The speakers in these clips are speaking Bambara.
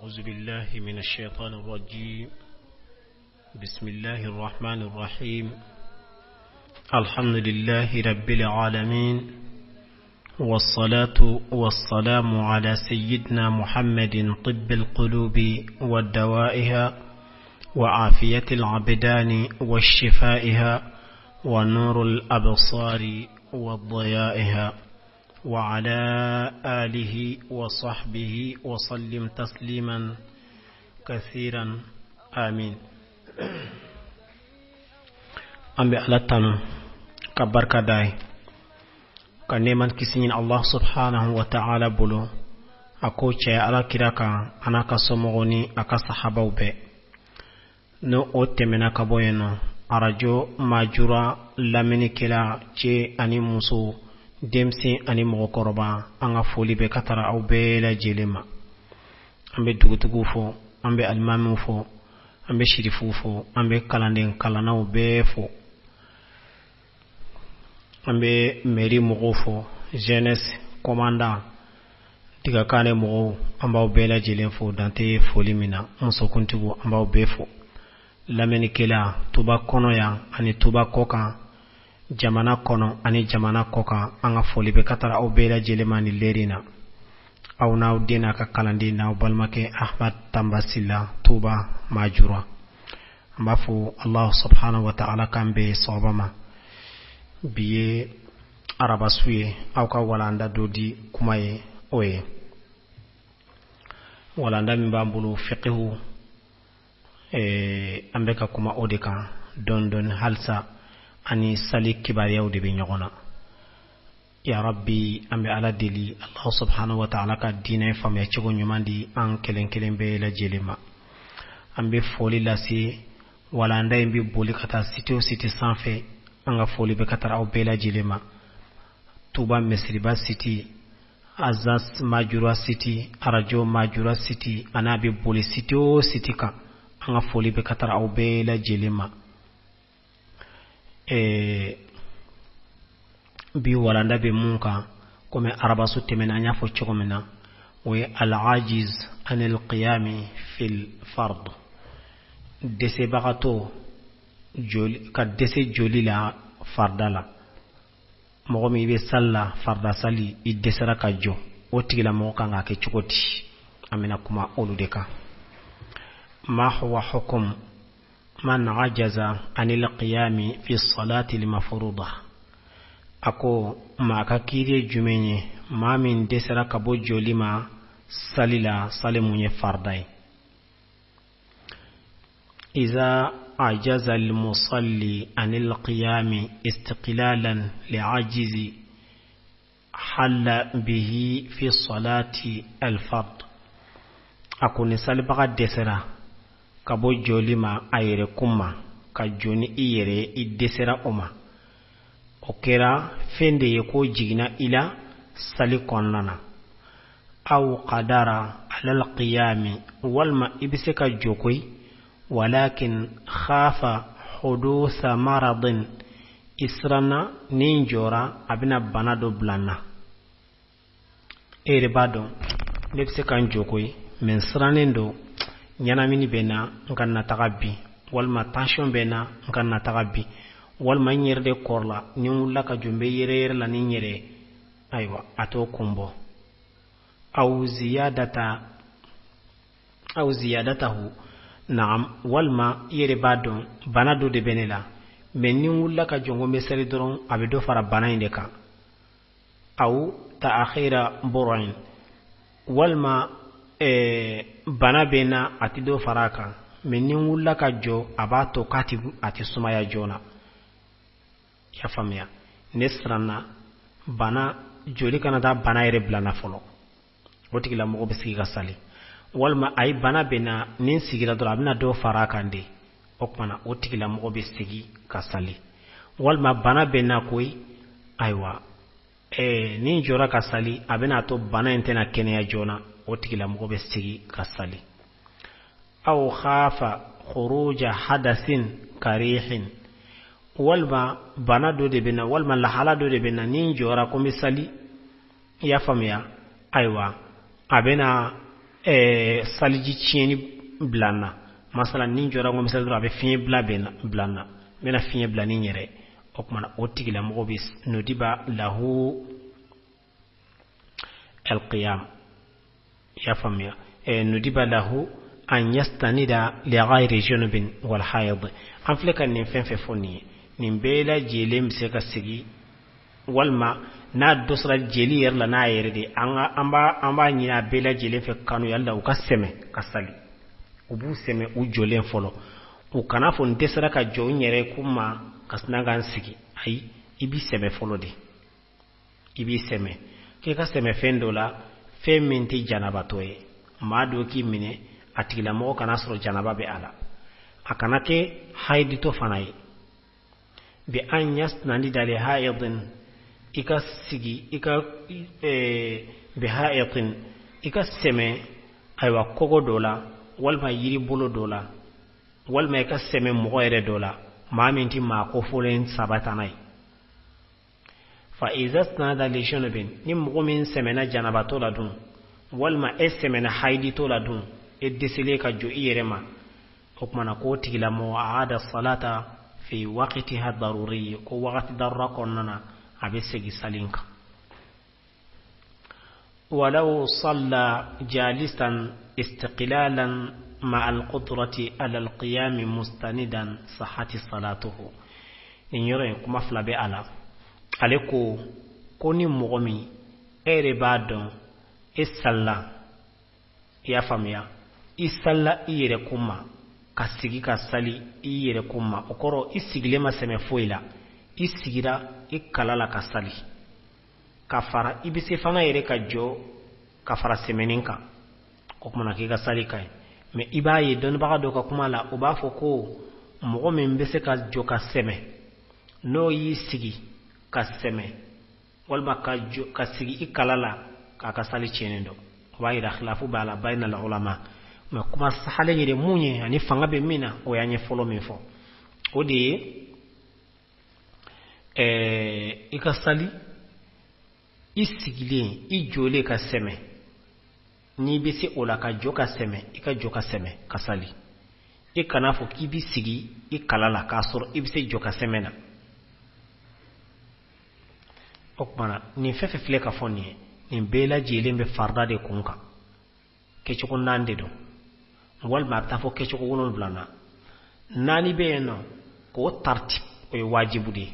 أعوذ بالله من الشيطان الرجيم بسم الله الرحمن الرحيم الحمد لله رب العالمين والصلاة والسلام على سيدنا محمد طب القلوب ودوائها وعافية العبدان وشفائها ونور الأبصار وضيائها وعلى آله وصحبه وسلم تسليما كثيرا آمين an bɛ ala tanu ka barika da ye ka nɛɛma ni kisi ɲini allah subhanahu wa ta'ala bolo a k'o caya ala kira kan a n'a ka somɔgɔw ni a ka sahabaw bɛɛ N'o o tɛmɛna ka bɔ yen nɔ arajo majura lamɛnnikɛla cɛ ani muso denmisɛn ani mɔgɔkɔrɔba an ka foli bɛ ka taara aw bɛɛ lajɛlen ma an bɛ dugutigiw fo an bɛ alimamiw fo an bɛ sirifuw fo an bɛ kalanden kalannaw bɛɛ fo an bɛ mairie mɔgɔw fo jeunesse commandant tigakane mɔgɔw an b'aw bɛɛ lajɛlen fo dan tɛ foli min na musokuntigiw an b'aw bɛɛ fo lamɛnnikɛla tuba kɔnɔ yan ani tuba kɔkan jamana kɔnɔ ani jamana kɔkan an ka foli bɛ ka taara aw bɛɛ lajɛlen ma nin lɛri na aw n'aw den n'a ka kalanden n'aw balimakɛ ahmad tanba sila tuba majura an b'a fɔ allah subhanahu wa ta'ala k'an bɛn sawaba ma bi ye arabasu ye aw ka walanda dɔ di kuma ye o ye walanda min b'an bolo fiqihu eh, an bɛ ka kuma o de kan dɔɔni dɔɔni halisa ani sali kibaruyaw de bɛ ɲɔgɔn na ya rabbi an bɛ ala deli allah subhanahu wa ta'ala ka diinɛ faamuya cogo ɲuman di an kelen kelen bɛɛ lajɛlen ma an bɛ foli lase walanda in bɛ boli ka taa site o site sanfɛ an ka foli bɛ ka taara aw bɛɛ lajɛlen ma tuba misiriba site agence majura site arajo majura site an'a bɛ boli site o site kan an ka foli bɛ ka taara aw bɛɛ lajɛlen ma eh, bi walanda bɛ mun kan komi arabasu tɛmɛna an y'a fɔ cogo min na o ye al-ajiz anil qiyami fil fard dɛsɛbagatɔ joli ka dɛsɛ jɔli la farida la mɔgɔ min i bɛ sali la farida sali i dɛsɛra ka jɔ o tigilamɔgɔ kan k'a kɛ cogo di an bɛna kuma olu de kan ma huwa hukum man ajaza anil qiyami fi salati al-mafruḍa a ko maa ka kiiri ye jumɛn ye maa min dɛsɛra ka bɔ jɔli ma sali la sali mun ye farida ye iza ajaza al-musalli anil qiyami istiqlalan li'ajizi halla bihi fi salati alfard a ko ni salibaga dɛsɛra ka bɔ jɔli ma a yɛrɛ kun ma ka jɔ ni i yɛrɛ i dɛsɛra o ma o kɛra fɛn de ye k'o jiginna i la sali kɔnɔna na aw qadara alal qiyami walima i bɛ se ka jɔ koyi walakin khafa hudusa maradin i siranna ni n jɔra a bɛna bana dɔ bila n na e yɛrɛ b'a dɔn ne bɛ se ka n jɔ koyi mɛ n sirannen don ɲɛnamini bɛ n na n kana taga bin walima tansiyɔn bɛ n na n kana taga bin walima n yɛrɛ de kɔrɔla ni n wulila ka jɔ n bɛ yɛrɛ yɛrɛ la ni n yɛrɛ ye ayiwa a t'o kun bɔ aw ziyadata aw ziyadatahu naam walima i yɛrɛ b'a dɔn bana dɔ de bɛ ne la mɛ ni n wulila ka jɔ ko n bɛ sali dɔrɔn a bɛ dɔ fara bana in de kan aw ta'akhira bur'in walima eh, bana bɛ n na a tɛ dɔ fara a kan mɛ ni n wulila ka jɔ a b'a to k'a tɛ a tɛ sumaya joona i y'a faamuya ne siranna bana jɔli kana taa bana yɛrɛ bila n na fɔlɔ o tigilamɔgɔ bɛ sigi ka sali walima ayi bana bɛ n na ni n sigira dɔrɔn a bɛna dɔ fara a kan de o tuma na o tigilamɔgɔ bɛ sigi ka sali walima bana bɛ n na koyi ayiwa ɛɛ ni n jɔra ka sali a bɛna to bana in tɛna kɛnɛya joona o tigilamɔgɔ bɛ sigi ka sali aw khafa khuruja hadasin karihin walima bana dɔ de bɛ n na walima lahala dɔ de bɛ n na ni n jɔra ko n bɛ sali i y'a faamuya ayiwa a bɛna Saliji tiɲɛni bila n na, masala ni n jɔra ko misali dɔrɔn a bɛ fiɲɛ bila bila n na, n bɛna fiɲɛ bila ni n yɛrɛ. O tuma na o tigilamɔgɔ bɛ nudiba lahu alqiyam, i y'a faamuya, nudiba lahu an yastanida li ghayri junubin wal hayd. An filɛ ka nin fɛn fɛn fɔ nin ye, nin bɛɛ lajɛlen bɛ se ka sigi walima n'a dɔsara jeli yɛrɛ la n'a yɛrɛ de, an b'a ɲini a bɛɛ lajɛlen fɛ kanuya la, u ka sɛmɛ ka sali, u b'u sɛmɛ u jɔlen fɔlɔ, u kana fɔ n dɛsɛra ka jɔ n yɛrɛ ko ma ka sina ka n sigi. Ayi, i b'i sɛmɛ fɔlɔ de, i b'i sɛmɛ k'i ka sɛmɛ fɛn dɔ la, fɛn min tɛ janabatɔ ye. Maa dɔ k'i minɛ, a tigilamɔgɔ kana sɔrɔ janaba bɛ a la, a kana kɛ hayiditɔ fana ye. Bi an yasnanida li haidin, i ka sigi i ka bi haidin, i ka sɛmɛ ayiwa kogo dɔ la, walima yiribolo dɔ la, walima i ka sɛmɛ mɔgɔ yɛrɛ dɔ la, maa min tɛ maa kofɔlen saba tana ye. Fa iza snada li junubin, ni mɔgɔ min sɛmɛna janabatɔ la dun, walima e sɛmɛna hayiditɔ la dun, e dɛsɛlen ka jɔ i yɛrɛ ma, o tuma na k'o tigilamɔgɔ aada salata fi waqtiha daruri, ko wagati darura kɔnɔna na a bɛ segin sali kan. Walaw salla jalisan istiqlalan ma alqudrati ala alqiyami mustanidan sahati salatuhu. Nin yɔrɔ in kuma fila bɛ a la. Ale ko ko ni mɔgɔ min e yɛrɛ b'a dɔn e salila, i y'a faamuya, i salila i yɛrɛ ko ma, ka sigi ka sali i yɛrɛ ko ma, o kɔrɔ i sigilen ma sɛmɛ foyi la, i sigira i kala la ka sali, ka fara i bɛ se fana yɛrɛ ka jɔ ka fara sɛmɛnin kan, o tuma na k'i ka sali ka ɲi. Mɛ i b'a ye dɔnnibaga dɔ ka kuma la, o b'a fɔ ko mɔgɔ min bɛ se ka jɔ ka sɛmɛ, n'o y'i sigi ka sɛmɛ walima ka jɔ ka sigi i kala la, k'a ka sali tiɲɛnen don. O b'a yira khilafu b'a la bayna al ulama. Mɛ kuma sahalen yɛrɛ mun ye ani fanga bɛ min na, o y'an ye fɔlɔ min fɔ, o de ye i ka sali i sigilen i jɔlen ka sɛmɛ, n'i bɛ se o la ka jɔ ka sɛmɛ, i ka jɔ ka sɛmɛ ka sali. I kana fɔ k'i bɛ sigi i kala la k'a sɔrɔ i bɛ se jɔ ka sɛmɛ na. O tuma na nin fɛn fɛn filɛ ka fɔ nin ye, nin bɛɛ lajɛlen bɛ farida de kun kan, kɛcogo naani de don, walima a bɛ taa fɔ kɛcogo 7 na. Naani bɛ yen nɔ k'o tartib, o ye wajibu de ye.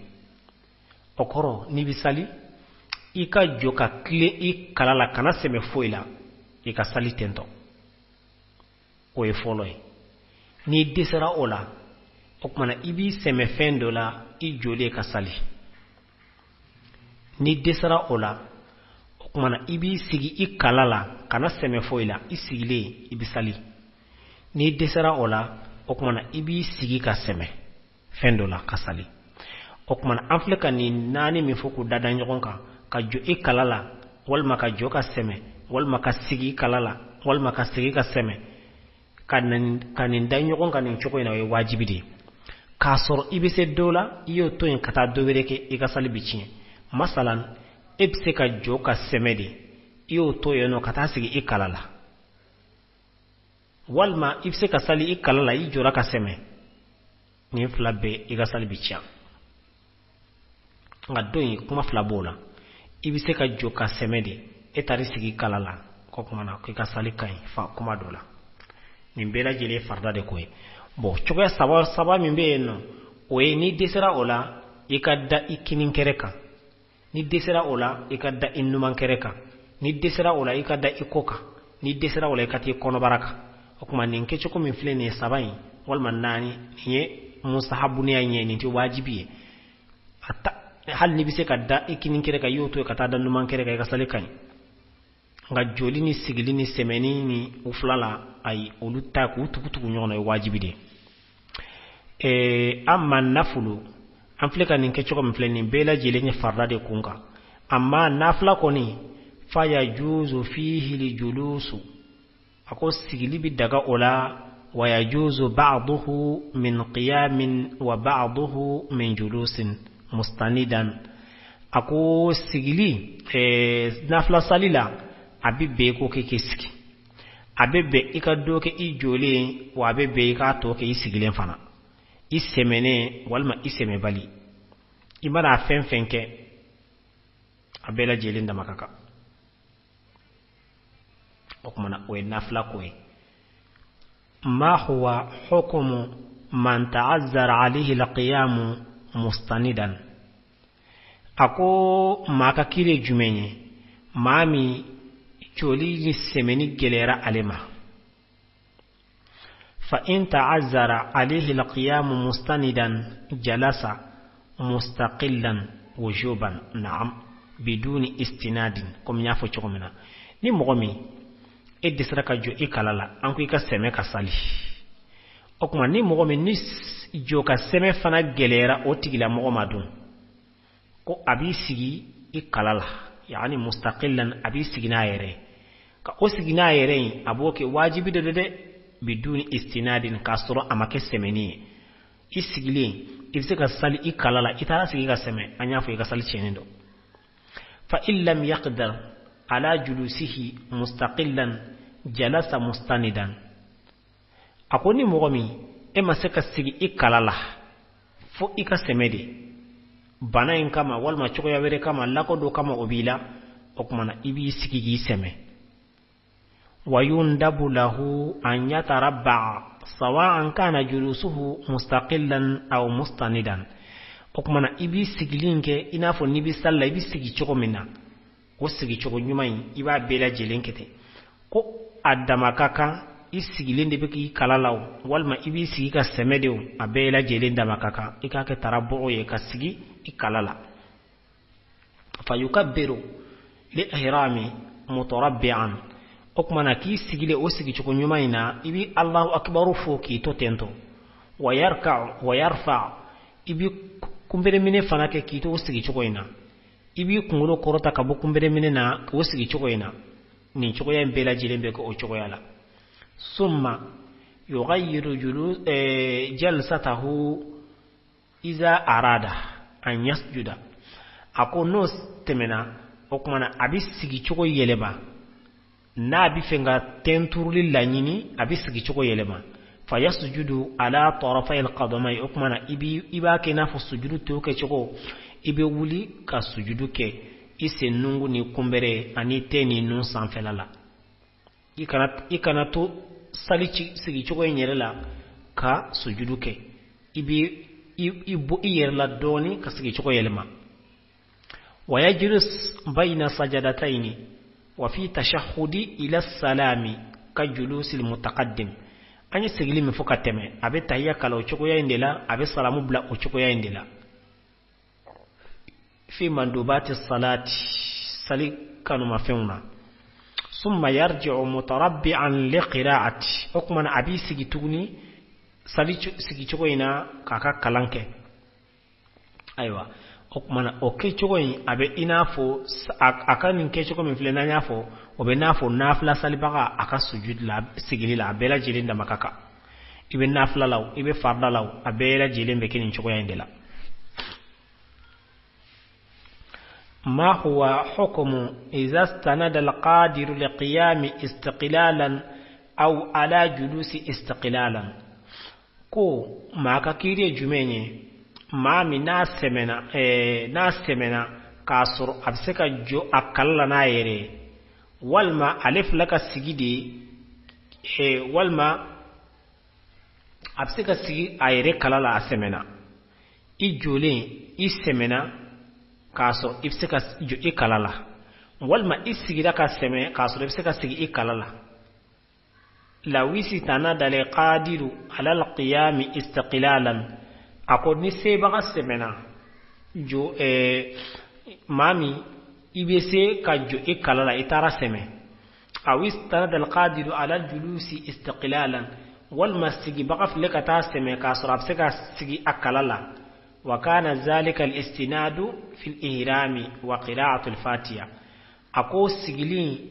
O kɔrɔ n'i bɛ sali, i ka jɔ ka tilen i kala la, kana sɛmɛ foyi la, i ka sali tentɔ, o ye fɔlɔ ye. N'i dɛsɛra o la, o tuma na i b'i sɛmɛ fɛn dɔ la i jɔlen ka sali. N'i dɛsɛra o la, o tuma na i b'i sigi i kala la, kana sɛmɛ foyi la, i sigilen i bɛ sali. N'i dɛsɛra o la, o tuma na i b'i sigi ka sɛmɛ fɛn dɔ la ka sali. O tuma na an filɛ ka nin naani min fɔ k'u da da ɲɔgɔn kan, ka jɔ i kala la, walima ka jɔ ka sɛmɛ, walima ka sigi i kala la, walima ka sigi ka sɛmɛ, ka nin da ɲɔgɔn kan nin cogo in na, o ye wajibi de ye. K'a sɔrɔ i bɛ se dɔ la, i y'o to yen ka taa dɔ wɛrɛ kɛ, i ka sali bɛ tiɲɛ. Masalan, e bɛ se ka jɔ ka sɛmɛ de, i y'o to yen nɔ ka taa sigi i kala la, walima i bɛ se ka sali i kala la, i jɔra ka sɛmɛ, nin fila bɛɛ i ka sali bɛ tiɲɛ. Nka dɔ in kuma fila b'o la, i bɛ se ka jɔ ka sɛmɛ de, e taar'i sigi i kala la, k'o tuma na k'i ka sali ka ɲi fa kuma dɔ la. Nin bɛɛ lajɛlen ye farida de ko ye. Bon, cogoya saba min bɛ yen nɔ, o ye n'i dɛsɛra o la, i ka da i kinin kɛrɛ kan, n'i dɛsɛra o la, i ka da i numan kɛrɛ kan, n'i dɛsɛra o la, i ka da i kɔ kan, n'i dɛsɛra o la, i ka t'i kɔnɔbara kan. O tuma nin kɛcogo min filɛ nin ye saba in walima naani, nin ye musahabuniya in ye, nin tɛ wajibi ye. Hali n'i bɛ se ka da i kinin kɛrɛ kan, i y'o to yen ka taa da numan kɛrɛ kan, i ka sali ka ɲi. Nka joli ni sigili ni sɛmɛni ni u fila la, ayi, olu ta k'u tugu tugu ɲɔgɔn na, o ye wajibi de ye. Amma nafulu, an filɛ ka nin kɛcogo min filɛ nin bɛɛ lajɛlen ye farida de kun kan. Amma nafila kɔni, fa yajuzu fihi lijulusu, a ko sigili bɛ daga o la, wa yajuzu ba'duhu min qiyamin wa ba'duhu min julusin mustanidan. A ko sigili nafila sali la, a bɛ bɛn ko k'e k'i sigi, A bɛ bɛn i ka dɔ kɛ i jɔlen, wa a bɛ bɛn i k'a tɔ kɛ i sigilen fana, i sɛmɛnen walima i sɛmɛbali. I mana a fɛn fɛn kɛ, a bɛɛ lajɛlen dama ka kan. O tuma na o ye nafila ko ye. Ma huwa hukumu man ta'azzara alayhi alqiyamu mustanidan. A ko maa ka kiri ye jumɛn ye? Maa min jɔli ni sɛmɛni gɛlɛyara ale ma. Fa in ta'azzara alayhi alqiyamu mustanidan jalasa mustaqillan wujuban, na'am, biduni istinadin. Komi n y'a fɔ cogo min na, ni mɔgɔ min e dɛsɛra ka jɔ i kala la, an ko i ka sɛmɛ ka sali. O tuma ni mɔgɔ min ni jɔ ka sɛmɛ fana gɛlɛyara o tigilamɔgɔ ma dun, ko a b'i sigi i kala la, yaani mustaqillan, a b'i sigi n'a yɛrɛ ye. Ka o sigi n'a yɛrɛ ye, a b'o kɛ wajibi de don dɛ, biduni istinadin, k'a sɔrɔ a ma kɛ sɛmɛni ye. I sigilen i bɛ se ka sali i kala la, i taara sigi ka sɛmɛ, an y'a fɔ i ka sali tiɲɛnen don. Fa in lam yaqdir ala julusihi mustaqillan jalasa mustanidan. A ko ni mɔgɔ min e ma se ka sigi i kala la fo i ka sɛmɛ de, bana in kama walima cogoya wɛrɛ kama, lako dɔ kama o b'i la, o tuma na i b'i sigi k'i sɛmɛ. Wa yundabu lahu an yatarabba'a sawa'an kana julusuhu mustaqillan aw mustanidan. O tuma na i b'i sigili kɛ i n'a fɔ n'i bɛ sali la, i bɛ sigi cogo min na, o sigicogo ɲuman in i b'a bɛɛ lajɛlen kɛ ten. Ko a dama ka kan i sigilen de bɛ k'i kala la o, walima i b'i sigi ka sɛmɛ de o, a bɛɛ lajɛlen dama ka kan i k'a kɛ tarabɔgɔ ye ka sigi i kala la. Fa yukabbiru li ihrami mutarabbi'an. O tuma na k'i sigilen o sigicogo ɲuman in na, i bɛ Alahu akibaru fo k'i to ten tɔ. Wa yarka wa yarfa, i bɛ kunbereminɛ fana kɛ k'i to o sigicogo in na. I b'i kunkolo kɔrɔta ka bɔ kunbereminɛ na k'o sigicogo in na. Nin cogoya in bɛɛ lajɛlen bɛ kɛ o cogoya la. Summa yughayyiru jalsatahu iza arada an yasjuda. A ko n'o tɛmɛna, o tuma na a bɛ sigicogo yɛlɛma. N'a bɛ fɛ ka tɛnturuli laɲini, a bɛ sigicogo yɛlɛma. Fa yasjudu ala tarafay alqadamay. O tuma na i b'a kɛ i n'a fɔ sujudu tɔw kɛcogo, i bɛ wuli ka sujudu kɛ i sen nungu ni kunbɛrɛ ani tɛn ni nun sanfɛla la. I kana to sali sigicogo in yɛrɛ la ka sujudu kɛ, i bɛ i bɔ i yɛrɛ la dɔɔni ka sigicogo yɛlɛma. Wa yajlis bayna sajadatayni wa fi tashahhudi ila salami ka julusil mutaqaddim. An ye sigili min fɔ ka tɛmɛ, a bɛ tahiya kala o cogoya in de la, a bɛ salamu bila o cogoya in de la. Fi mandubati salati, sali kanumafɛnw na. Summa yarji'u mutarabbi'an liqira'ati. O tuma na a b'i sigi tuguni sali sigicogo in na k'a ka kalan kɛ. Ayiwa, o tuma na o kɛcogo in a bɛ i n'a fɔ a ka nin kɛcogo min filɛ n'an y'a fɔ, o bɛ n'a fɔ nafila salibaga a ka sujudi la, sigili la, a bɛɛ lajɛlen dama ka kan. I bɛ nafila la o, i bɛ farida la o, a bɛɛ lajɛlen bɛ kɛ nin cogoya in de la. ما هو حكم إذا استند القادر لقيام استقلالا أو على جلوس استقلالا؟ Ko maa ka kiiri ye jumɛn ye? Maa min n'a sɛmɛna, n'a sɛmɛna k'a sɔrɔ a bɛ se ka jɔ a kala la n'a yɛrɛ ye, walima ale filɛ ka sigi de, walima a bɛ se ka sigi a yɛrɛ kala la, a sɛmɛna. I jɔlen i sɛmɛna k'a sɔrɔ i bɛ se ka jɔ i kala la, walima i sigira ka sɛmɛ k'a sɔrɔ i bɛ se ka sigi i kala la. Lawisi tanada alqadiru ala alqiyami istiqlalan. A ko ni sebaga sɛmɛna jɔ, maa min i bɛ se ka jɔ i kala la, i taara sɛmɛ. Aw istanada alqadiru ala aljulusi istiqlalan, walima sigibaga filɛ ka taa sɛmɛ k'a sɔrɔ a bɛ se ka sigi a kala la. Wa kana zalika alistinadu fi alihrami wa qira'atu alfatiha. A ko sigili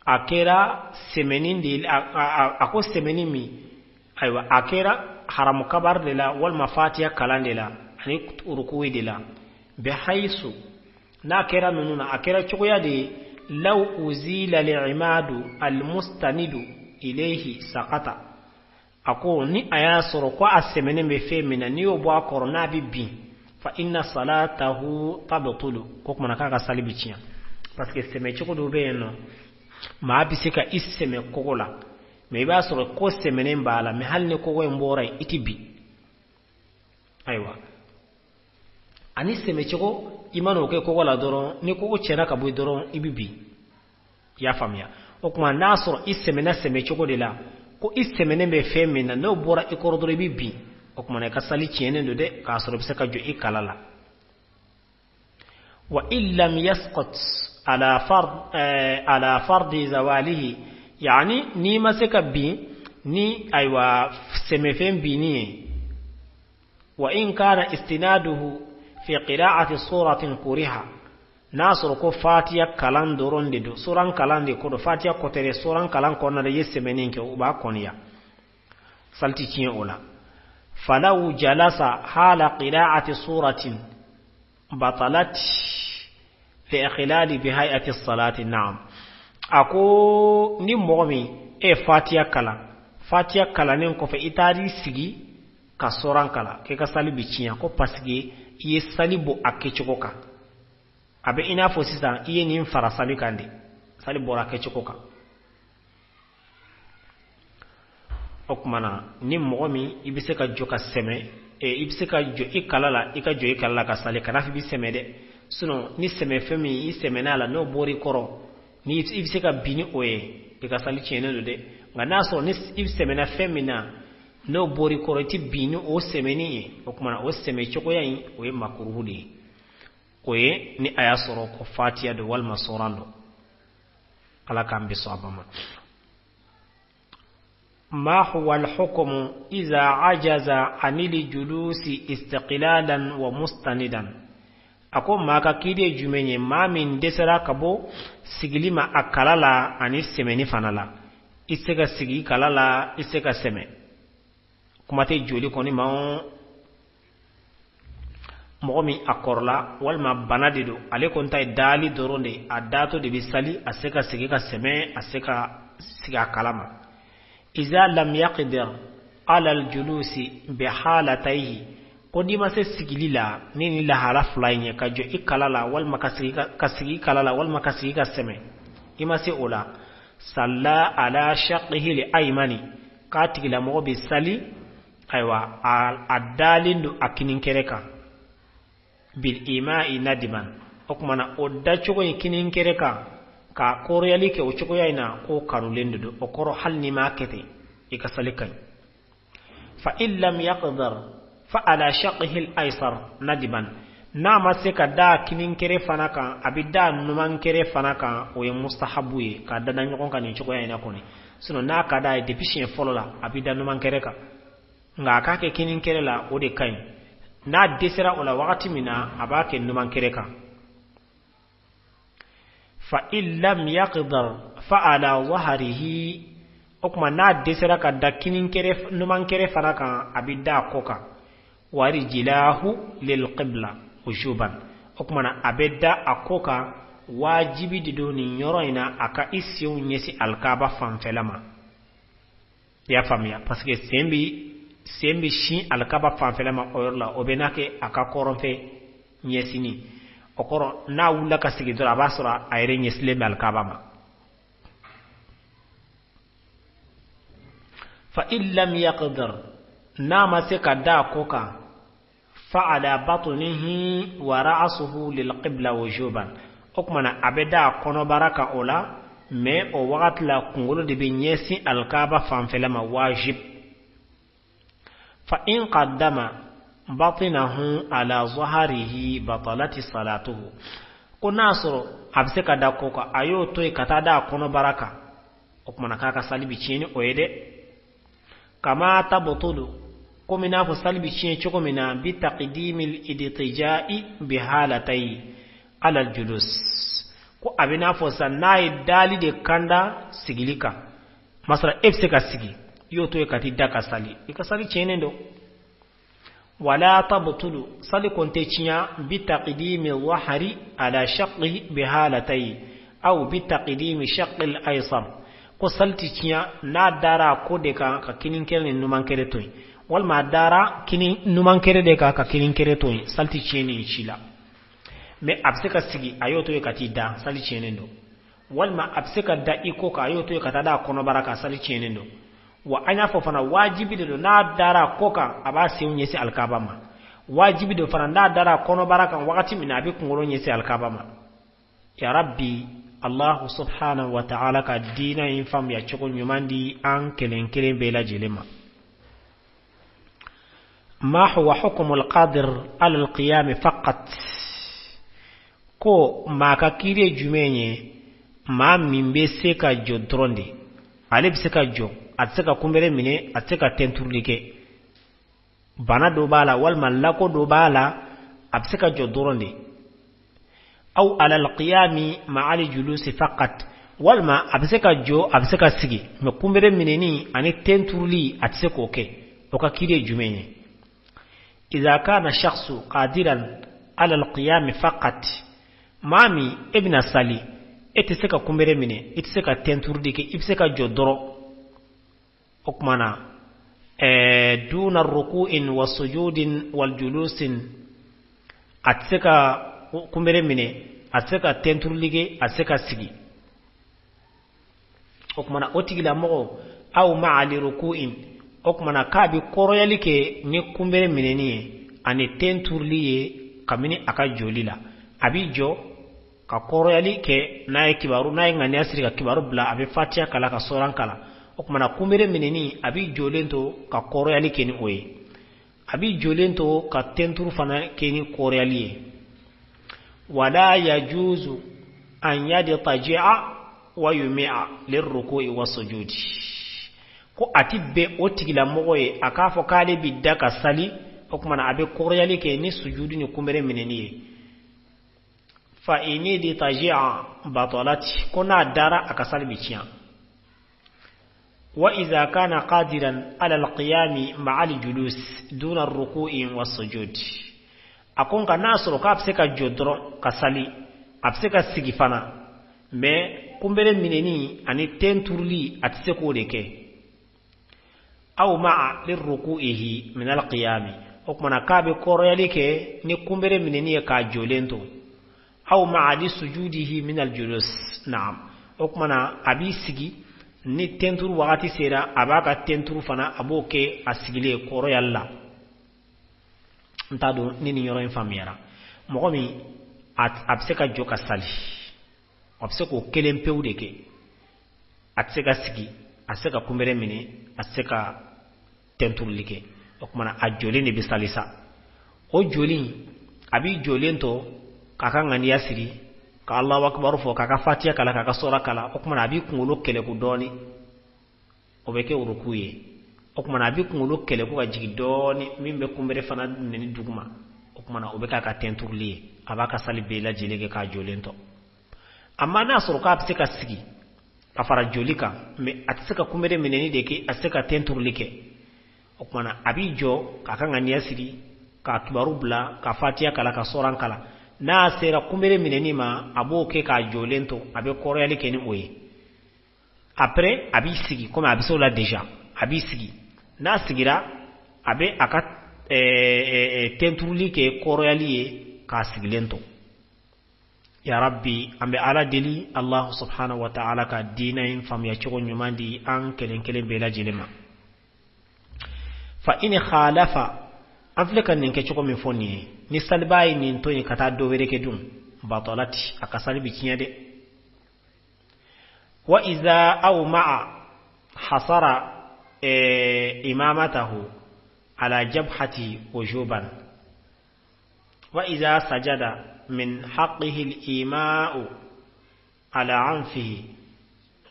a kɛra sɛmɛni de, a ko sɛmɛni min, ayiwa, a kɛra haramu kabar de la walima fatiha kalan de la ani rukuwi de la. Bihaysu n'a kɛra ninnu na, a kɛra cogoya de ye, law uzila al-imadu al-mustanidu ilayhi saqata. A ko ni a y'a sɔrɔ ko a sɛmɛnen bɛ fɛn min na, n'i y'o bɔ a kɔrɔ n'a bɛ bin, fa inna salatahu tabtulu, ko kumana k'a ka sali bɛ tiɲɛ. Parce que sɛmɛ cogo dɔ bɛ yen nɔ, maa bɛ se ka i sɛmɛ kogo la, mais i b'a sɔrɔ ko sɛmɛnen b'a la, mais hali ni kogo in bɔra yen, i tɛ bin. Ayiwa, ani sɛmɛ cogo i mana o kɛ kogo la dɔrɔn, ni kogo tiɲɛna ka bɔ dɔrɔn, i bɛ bin. I y'a faamuya? O tuma n'a sɔrɔ i sɛmɛna sɛmɛ cogo de la, ko i sɛmɛnen bɛ fɛn min na, n'o bɔra i kɔrɔ dɔrɔn, i bɛ bin. O tuma i ka sali tiɲɛnen don dɛ, k'a sɔrɔ i bɛ se ka jɔ i kala la. Wa in lam yasqut ala fardi zawalihi, yani n'i ma se ka bin ni ayiwa sɛmɛfɛn binni ye, wa in kana istinaduhu fi qira'ati suratin kuriha, n'a sɔrɔ ko fatiya kalan dɔrɔn de don, suran kalan de ko don, fatiya kɔtɛrɛ suran kalan kɔnɔna la, i ye sɛmɛni kɛ, o b'a kɔniya, sali ti tiɲɛ o la. Falaw jalasa hala qira'ati suratin batalat li ikhlali bi hay'ati salati. Na'am, a ko ni mɔgɔ min e ye fatiya kalan, fatiya kalannen kɔfɛ i taar'i sigi ka suran kalan, k'i ka sali bi tiɲɛ, ko parce que i ye sali bɔ a kɛcogo kan. A bɛ i n'a fɔ sisan i ye nin fara sali kan de, sali bɔra a kɛcogo kan. O tuma na ni mɔgɔ min i bɛ se ka jɔ ka sɛmɛ, i bɛ se ka jɔ i kala la, i ka jɔ i kala la ka sali, kana fɔ i bɛ sɛmɛ dɛ. Sinon ni sɛmɛ fɛn min i sɛmɛn'a la, n'o bɔra i kɔrɔ, ni i bɛ se ka bin ni o ye, i ka sali tiɲɛnen don dɛ. Nka n'a sɔrɔ ni i sɛmɛna fɛn min na, n'o bɔra i kɔrɔ, i tɛ bin ni o sɛmɛni ye. O tuma na o sɛmɛ cogoya in, o ye makuruhu de ye. O ye ni a y'a sɔrɔ ko fatiya don walima suran don. Ala k'an bɛ sɔn a ma. ما هو الحكم إذا عجز عن الجلوس استقلالا ومستندا؟ A ko maa ka kiiri ye jumɛn ye, maa min dɛsɛra ka bɔ sigili ma a kala la ani sɛmɛni fana la? I tɛ se ka sigi kala la, i tɛ se ka sɛmɛ, kuma tɛ joli kɔni ma. Mɔgɔ min a kɔrɔla walima bana de don, ale kɔni ta ye dali dɔrɔn de, a datɔ de bɛ sali, a se ka sigi ka sɛmɛ, a se ka sigi a kala ma. Iza lam yaqdir ala aljulusi bi halatayhi, ko n'i ma se sigili la ni lahala fila in ye, ka jɔ i kala la walima ka sigi kala la walima ka sigi ka sɛmɛ, i ma se o la, salla ala shaqqihi li aymani, k'a tigilamɔgɔ bɛ sali, ayiwa, a dalen don a kininkɛrɛ kan, bil ima'i nadiban. O tuma na o dacogo in kininkɛrɛ kan ka kɔrɔyali kɛ o cogoya in na, k'o kanulen de don. O kɔrɔ, hali n'i m'a kɛ ten, i ka sali ka ɲi. Fa in lam yaqdir fa ala shaqqihi al-aysar nadiban, n'a ma se ka da kininkɛrɛ fana kan, a bɛ da numankɛrɛ fana kan, o ye mustahabu ye, ka da ɲɔgɔn kan nin cogoya in na kɔni. Sinon n'a ka d'a ye depuis siɲɛ fɔlɔ la, a bɛ da numankɛrɛ kan, nka a k'a kɛ kininkɛrɛ la, o de ka ɲi. N'a dɛsɛra o la wagati min na, a b'a kɛ numankɛrɛ kan. Fa in lam yaqdir fa ala zahrihi, o tuma n'a dɛsɛra ka da kininkɛrɛ numankɛrɛ fana kan, a bɛ da a kɔ kan, wa rijlahu lil qibla wujuban. O tuma na a bɛ da a kɔ kan, wajibi de don nin yɔrɔ in na, a ka i senw ɲɛsin alikaba fanfɛla ma. I y'a faamuya? Parce que sen bɛ sin alikaba fanfɛla ma o yɔrɔ la, o bɛ n'a kɛ a ka kɔrɔnfɛ ɲɛsinni. O kɔrɔ, n'a wulila ka sigi dɔrɔn, a b'a sɔrɔ a yɛrɛ ɲɛsilen bɛ alikaba ma. Fa in lam yaqdir, n'a ma se ka da a kɔ kan, fa ala batnihi wa ra'suhu lil qibla wujuban. O tuma na a bɛ da a kɔnɔbara kan o la, mais o wagati la, kunkolo de bɛ ɲɛsin alikaba fanfɛla ma, wajib. Fa in qaddama batnahu ala zaharihi batalati salatuhu. Ko n'a sɔrɔ a bɛ se ka da kɔ kan, a y'o to yen ka taa da a kɔnɔbara kan, o tuma na k'a ka sali bɛ tiɲɛ ni o ye dɛ. Kama tabtulu, komi n'a fɔ sali bɛ tiɲɛ cogo min na, bi taqdimil idtija'i bi halatayi ala julus, ko a bɛ n'a fɔ sisan n'a ye dali de kanda sigili kan. Masala, e bɛ se ka sigi, i y'o to yen ka t'i da ka sali, i ka sali tiɲɛnen don. Wala tabtulu, sali kɔni tɛ tiɲɛ, bi taqdimi zahari ala shaqqihi bi halatayi aw bi taqdimi shaqqi al-aysar. Ko sali ti tiɲɛ n'a dara a kɔ de kan ka kininkɛrɛ ni numankɛrɛ to yen, walima a dara kini numankɛrɛ de kan ka kininkɛrɛ to yen, sali ti tiɲɛ nin si la. Mais a bɛ se ka sigi, a y'o to yen ka t'i da, sali tiɲɛnen don. Walima a bɛ se ka da i kɔ kan, a y'o to yen ka taa da a kɔnɔbara kan, sali tiɲɛnen don. Wa an y'a fɔ fana, wajibi de don n'a dara a kɔ kan, a b'a senw ɲɛsin alikaba ma. Wajibi de fana n'a dara a kɔnɔbara kan wagati min na, a bɛ kunkolo ɲɛsin alikaba ma. Ya rabbi, Allahu subhanahu wa ta'ala ka diina in faamuya cogo ɲuman di an kelen kelen bɛɛ lajɛlen ma. Ma huwa hukmu al-qadir ala al-qiyam faqat? Ko maa ka kiiri ye jumɛn ye? Maa min bɛ se ka jɔ dɔrɔn de, ale bɛ se ka jɔ, a tɛ se ka kunbere minɛ, a tɛ se ka tɛnturuli kɛ, bana dɔ b'a la walima lako dɔ b'a la, a bɛ se ka jɔ dɔrɔn de. Aw ala alqiyami ma'a aljulusi faqat, walima a bɛ se ka jɔ, a bɛ se ka sigi, mais kunbere minɛni ani tɛnturuli, a tɛ se k'o kɛ, o ka kiiri ye jumɛn ye? Idha kana shakhsu qadiran ala alqiyami faqat, maa min e bɛna sali, e tɛ se ka kunbere minɛ, i tɛ se ka tɛnturuli kɛ, i bɛ se ka jɔ dɔrɔn. O tuma na duna ruku'in wa sujudin wal julusin, a tɛ se ka kunbere minɛ, a tɛ se ka tɛnturuli kɛ, a tɛ se ka sigi. O tuma na o tigilamɔgɔ, aw ma'a li ruku'in, o tuma na k'a bɛ kɔrɔyali kɛ ni kunbere minɛni ye ani tɛnturuli ye kabini a ka jɔli la. A b'i jɔ ka kɔrɔyali kɛ, n'a ye kibaru, n'a ye ŋaniya siri ka kibaru bila, a bɛ fatiya kalan ka soran kalan. O tuma na kunbere minɛni, a b'i jɔlen to ka kɔrɔyali kɛ ni o ye, a b'i jɔlen to ka tɛnturu fana kɛ ni kɔrɔyali ye. Wala yajuzu an yadtaji'a wa yumi'a lirruku'i wa sujudi. Ko a ti bɛn o tigilamɔgɔ ye a k'a fɔ k'ale bi da ka sali, o tuma na a bɛ kɔrɔyali kɛ ni sujudi ni kunbere minɛni ye. Fa ini ditaji'a batalat, ko n'a dara, a ka sali bi tiɲɛ. Wa idha kana qadiran ala alqiyami ma'a aljulus duna arruku'i was-sujud, a ko nka n'a sɔrɔ k'a bɛ se ka jɔ dɔrɔn ka sali, a bɛ se ka sigi fana, mais kunbere minɛni ani ten turuli, a tɛ se k'o de kɛ. Aw ma'a lirruku'ihi min alqiyami, o tuma na k'a bɛ kɔrɔyali kɛ ni kunbere minɛni ye k'a jɔlen to. Aw ma'a li sujudihi min aljulus, na'am, o tuma na a b'i sigi, ni tenturu wagati sera, a b'a ka tenturu fana, a b'o kɛ a sigilen kɔrɔyali la. N t'a dɔn ni nin yɔrɔ in faamuyara. Mɔgɔ min a bɛ se ka jɔ ka sali, a bɛ se k'o kelen pewu de kɛ, a tɛ se ka sigi, a tɛ se ka kunbere minɛ, a tɛ se ka tɛnturuli kɛ, o tuma na a jɔlen de bɛ sali sa. O joli, a b'i jɔlen to k'a ka ŋaniya siri, ka Alahu akibaru fɔ, k'a ka fatiya kalan, k'a ka sɔra kalan. O tuma na a b'i kunkolo kɛlɛku dɔɔni, o bɛ kɛ uruku ye. O tuma na a b'i kunkolo kɛlɛku ka jigin dɔɔni, min bɛ kunbere fana minɛni duguma, o tuma na o bɛ k'a ka tɛnturuli ye. A b'a ka sali bɛɛ lajɛlen kɛ k'a jɔlen to. Amma n'a sɔrɔ k'a bɛ se ka sigi ka fara joli kan, mais a tɛ se ka kunbere minɛni de kɛ, a tɛ se ka tɛnturuli kɛ, o tuma na a b'i jɔ k'a ka ŋaniya siri, k'a kibaru bila, ka fatiya kalan, ka sɔran kalan. N'a sera kunbere minɛni ma, a b'o kɛ k'a jɔlen to, a bɛ kɔrɔyali kɛ ni o ye. Après a b'i sigi, komi a bɛ se o la déjà, a b'i sigi. N'a sigira, a bɛ a ka tɛnturuli kɛ kɔrɔyali ye k'a sigilen to. Ya rabbi, an bɛ Ala deli, Allah subhanahu wa ta'ala ka diinɛ in faamuya cogo ɲuman di an kelen kelen bɛɛ lajɛlen ma. Fa in khalafa, an filɛ ka nin kɛ cogo min fɔ nin ye, ni salibaa ye nin to yen ka taa dɔ wɛrɛ kɛ dun, batalati, a ka sali bi tiɲɛ dɛ. Wa iza aw ma'a hasara imamatahu ala jabhati wujuban, wa iza sajada min haqqihi al-ima'u ala anfihi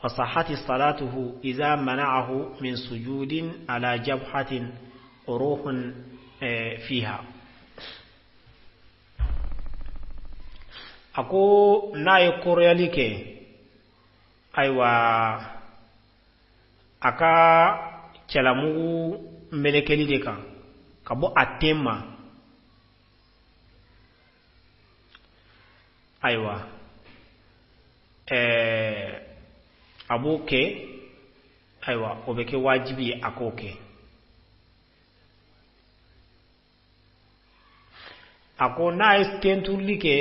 wa sahhati salatuhu iza mana'ahu min sujudin ala jabhatin ruhun fiha. A ko n'a ye kɔrɔyali kɛ, ayiwa, a ka cɛlamugu melekeli de kan ka bɔ a ten ma, ayiwa, a b'o kɛ. Ayiwa, o bɛ kɛ wajibi ye a k'o kɛ. A ko n'a ye tenturuli kɛ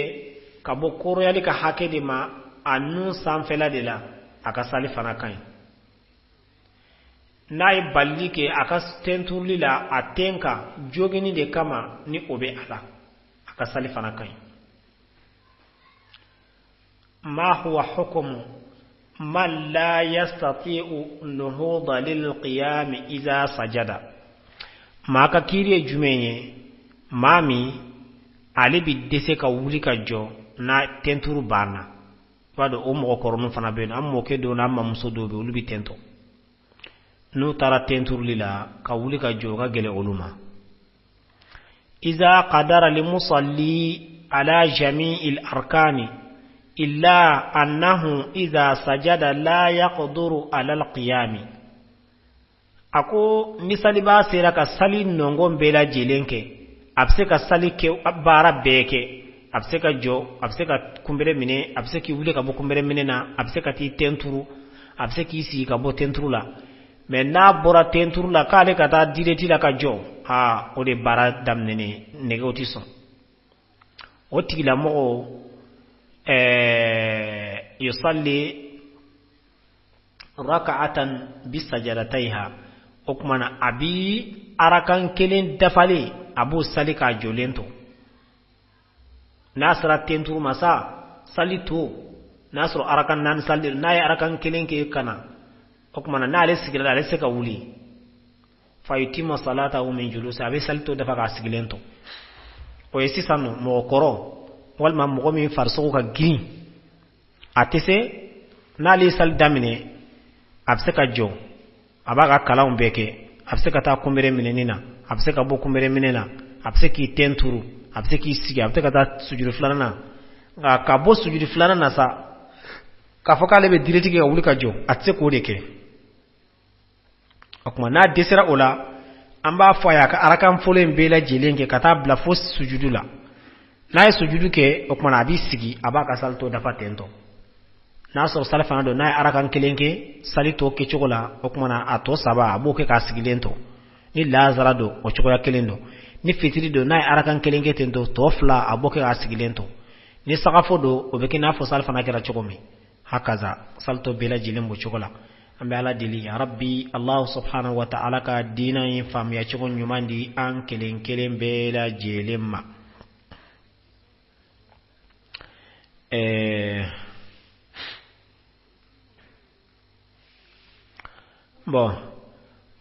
ka bɔ koroyali ka hakɛ de ma a nun sanfɛla de la, a ka sali fana ka ɲi. N'a ye balili kɛ a ka tenturuli la a ten kan jogini de kama, ni o bɛ a la, a ka sali fana ka ɲi. Ma huwa hukumu man la yastati'u nuhuda lil qiyam iza sajada? Maa ka kiiri ye jumɛn ye, maa min ale bi dɛsɛ ka wuli ka jɔ n'a tenturu banna? I b'a dɔn, o mɔgɔkɔrɔninw fana bɛ yen. An mɔkɛ dɔw n'an mamuso dɔw bɛ, olu bɛ tentɔ. N'u taara tenturuli la, ka wuli ka jɔ o ka gɛlɛn olu ma. Iza qadara limusalli ala jami'il arkani illa annahu iza sajada la yaqduru ala alqiyami. A ko ni salibaa sera ka sali nɔngɔn bɛɛ lajɛlen kɛ, a bɛ se ka sali kɛ, baara bɛɛ kɛ, a bɛ se ka jɔ, a bɛ se ka kunbere minɛ, a bɛ se k'i wuli ka bɔ kunbere minɛ na, a bɛ se ka t'i tenturu, a bɛ se k'i sigi ka bɔ tenturu la. Mɛ n'a bɔra tenturu la k'ale ka taa direct la ka jɔ, aa, o de baara daminɛnen, nɛgɛw tɛ sɔn o tigilamɔgɔ. Yusalli raka'atan bi sajadatayha. O tuma na, a bi arakan kelen dafalen, a b'o sali k'a jɔlen to. N'a sera tenturu ma sa, sali to, n'a sɔrɔ arakan naani sali, n'a ye arakan kelen kɛ ka na, o tuma na, n'ale sigira, ale se ka wuli, fayutimma salatahu min julusi, a bɛ sali to dafa k'a sigilen to. O ye sisan nɔ mɔgɔkɔrɔ walima mɔgɔ min farisogo ka girin, a tɛ se. N'ale ye sali daminɛ, a bɛ se ka jɔ, a b'a ka kalanw bɛɛ kɛ, a bɛ se ka taa kunbere minɛni na, a bɛ se ka bɔ kunbere minɛ na, a bɛ se k'i ten turu, a bɛ se k'i sigi, a bɛ se ka taa sujuru filanan na. Nka ka bɔ sujuru filanan na sa, k'a fɔ k'ale bɛ direct kɛ ka wuli ka jɔ, a tɛ se k'o de kɛ. O tuma, n'a dɛsɛra o la, an b'a fɔ a ye a ka arakan fɔlɔ in bɛɛ lajɛlen kɛ ka taa bila fo sujudu la. N'a ye sujudu kɛ, o tuma na, a b'i sigi, a b'a ka sali tɔ dafa ten tɔ. N'a sɔrɔ sali fana don, n'a ye arakan kelen kɛ sali tɔ kɛcogo la, o tuma na, a tɔ saba, a b'o kɛ k'a sigilen to. Ni lazara don, o cogoya kelen don. Ni fitiri don, n'a ye arakan kelen kɛ ten tɔ, tɔ fila, a b'o kɛ k'a sigilen to. Ni sagafo don, o bɛ kɛ n'a fɔ sali fana kɛra cogo min. Hakaza, sali tɔ bɛɛ lajɛlen b'o cogo la. An bɛ Ala deli, ya Rabbi Allahu subhanahu wa ta'ala, ka diina in faamuya cogo ɲuman di an kelen kelen bɛɛ lajɛlen ma. Bon,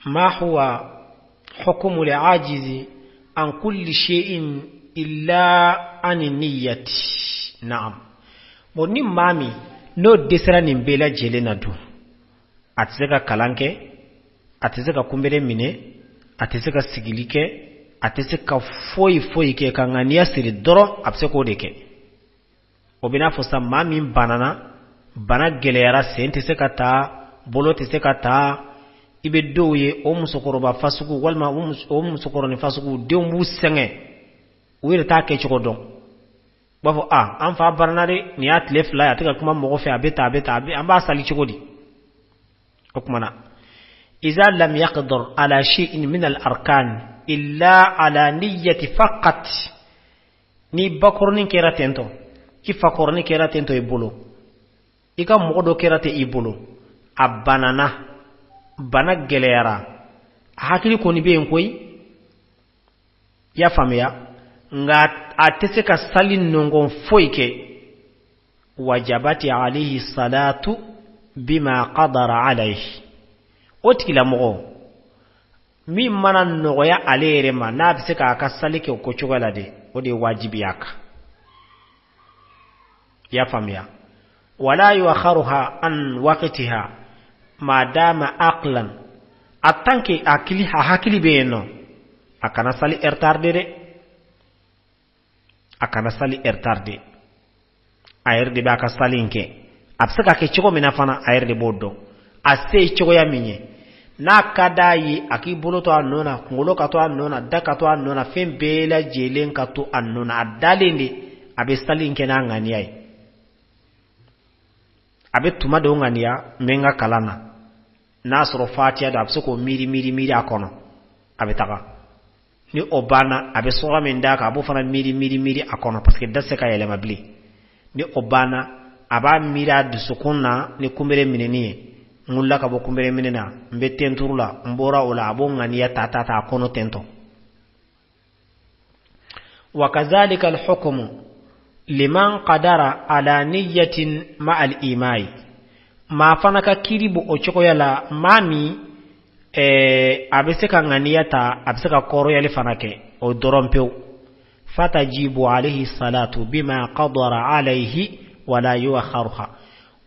ma huwa hukumu al-ajizi an kulli shay'in illa an niyyati? Na'am. Bon, ni maa min n'o dɛsɛra nin bɛɛ lajɛlen na dun, a tɛ se ka kalan kɛ, a tɛ se ka kunbere minɛ, a tɛ se ka sigili kɛ, a tɛ se ka foyi foyi kɛ, ka ŋaniya siri dɔrɔn, a bɛ se k'o de kɛ. O bɛ n'a fɔ sa, maa min banana, bana gɛlɛyara, sen tɛ se ka taa, bolo tɛ se ka taa. I bɛ dɔw ye, o musokɔrɔba fasugu walima o musokɔrɔnin fasugu, denw b'u sɛgɛn, u yɛrɛ t'a kɛcogo dɔn. U b'a fɔ: "A, an fa banana dɛ, nin y'a tile 2 ye, a tɛ ka kuma mɔgɔ fɛ, a bɛ tan, a bɛ tan, an b'a sali cogo di?" O tuma na, iza lam yaqdir ala shay'in min al arkan illa ala niyyati faqat. Ni bakɔrɔnin kɛra tentɔ, i fakɔrɔnin kɛra tentɔ i bolo, i ka mɔgɔ dɔ kɛra ten i bolo, a banana, bana gɛlɛyara, a hakili kɔni bɛ yen koyi, i y'a faamuya, nka a tɛ se ka sali nɔngɔn foyi kɛ, wajabati alayhi salatu bima qadara alayhi. O tigilamɔgɔ min mana nɔgɔya ale yɛrɛ ma, n'a bɛ se k'a ka sali kɛ o ko cogoya la de, o de ye wajibi a kan, i y'a faamuya. Wala yuakharuha an waqtiha ma dama aqlan. A tant que a hakili bɛ yen nɔ, a kana sali retardé dɛ, a kana sali retardé. A yɛrɛ de b'a ka sali in kɛ, a bɛ se ka kɛ cogo min na fana, a yɛrɛ de b'o dɔn, a se ye cogoya min ye. N'a ka d'a ye, a k'i bolo to a nɔ na, kunkolo ka to a nɔ na, da ka to a nɔ na, fɛn bɛɛ lajɛlen ka to a nɔ na, a dalen de, a bɛ sali in kɛ n'a ŋaniya ye. A bɛ tuma dɔw ŋaniya, n bɛ n ka kalan na, N'a sɔrɔ fatiya don, a bɛ se k'o miiri miiri miiri a kɔnɔ, a bɛ taga. Ni o banna, a bɛ sura min d'a kan, a b'o fana miiri miiri miiri a kɔnɔ, parce que da tɛ se ka yɛlɛma bilen. Ni o banna, a b'a miiri a dusukun na ni kunbere minɛni ye. N wulila ka bɔ kunbere minɛ na, n bɛ tenturu la, n bɔra o la, a b'o ŋaniya ta ta ta a kɔnɔ tentɔ. Wa kazalika al-hukmu liman qadara ala niyyatin ma al-imai. Maa fana ka kiri b'o o cogoya la, maa min a bɛ se ka ŋaniya ta, a bɛ se ka kɔrɔyali fana kɛ o dɔrɔn pewu. Fatajibu alayhi salatu bima qadara alayhi wala yuakharuha.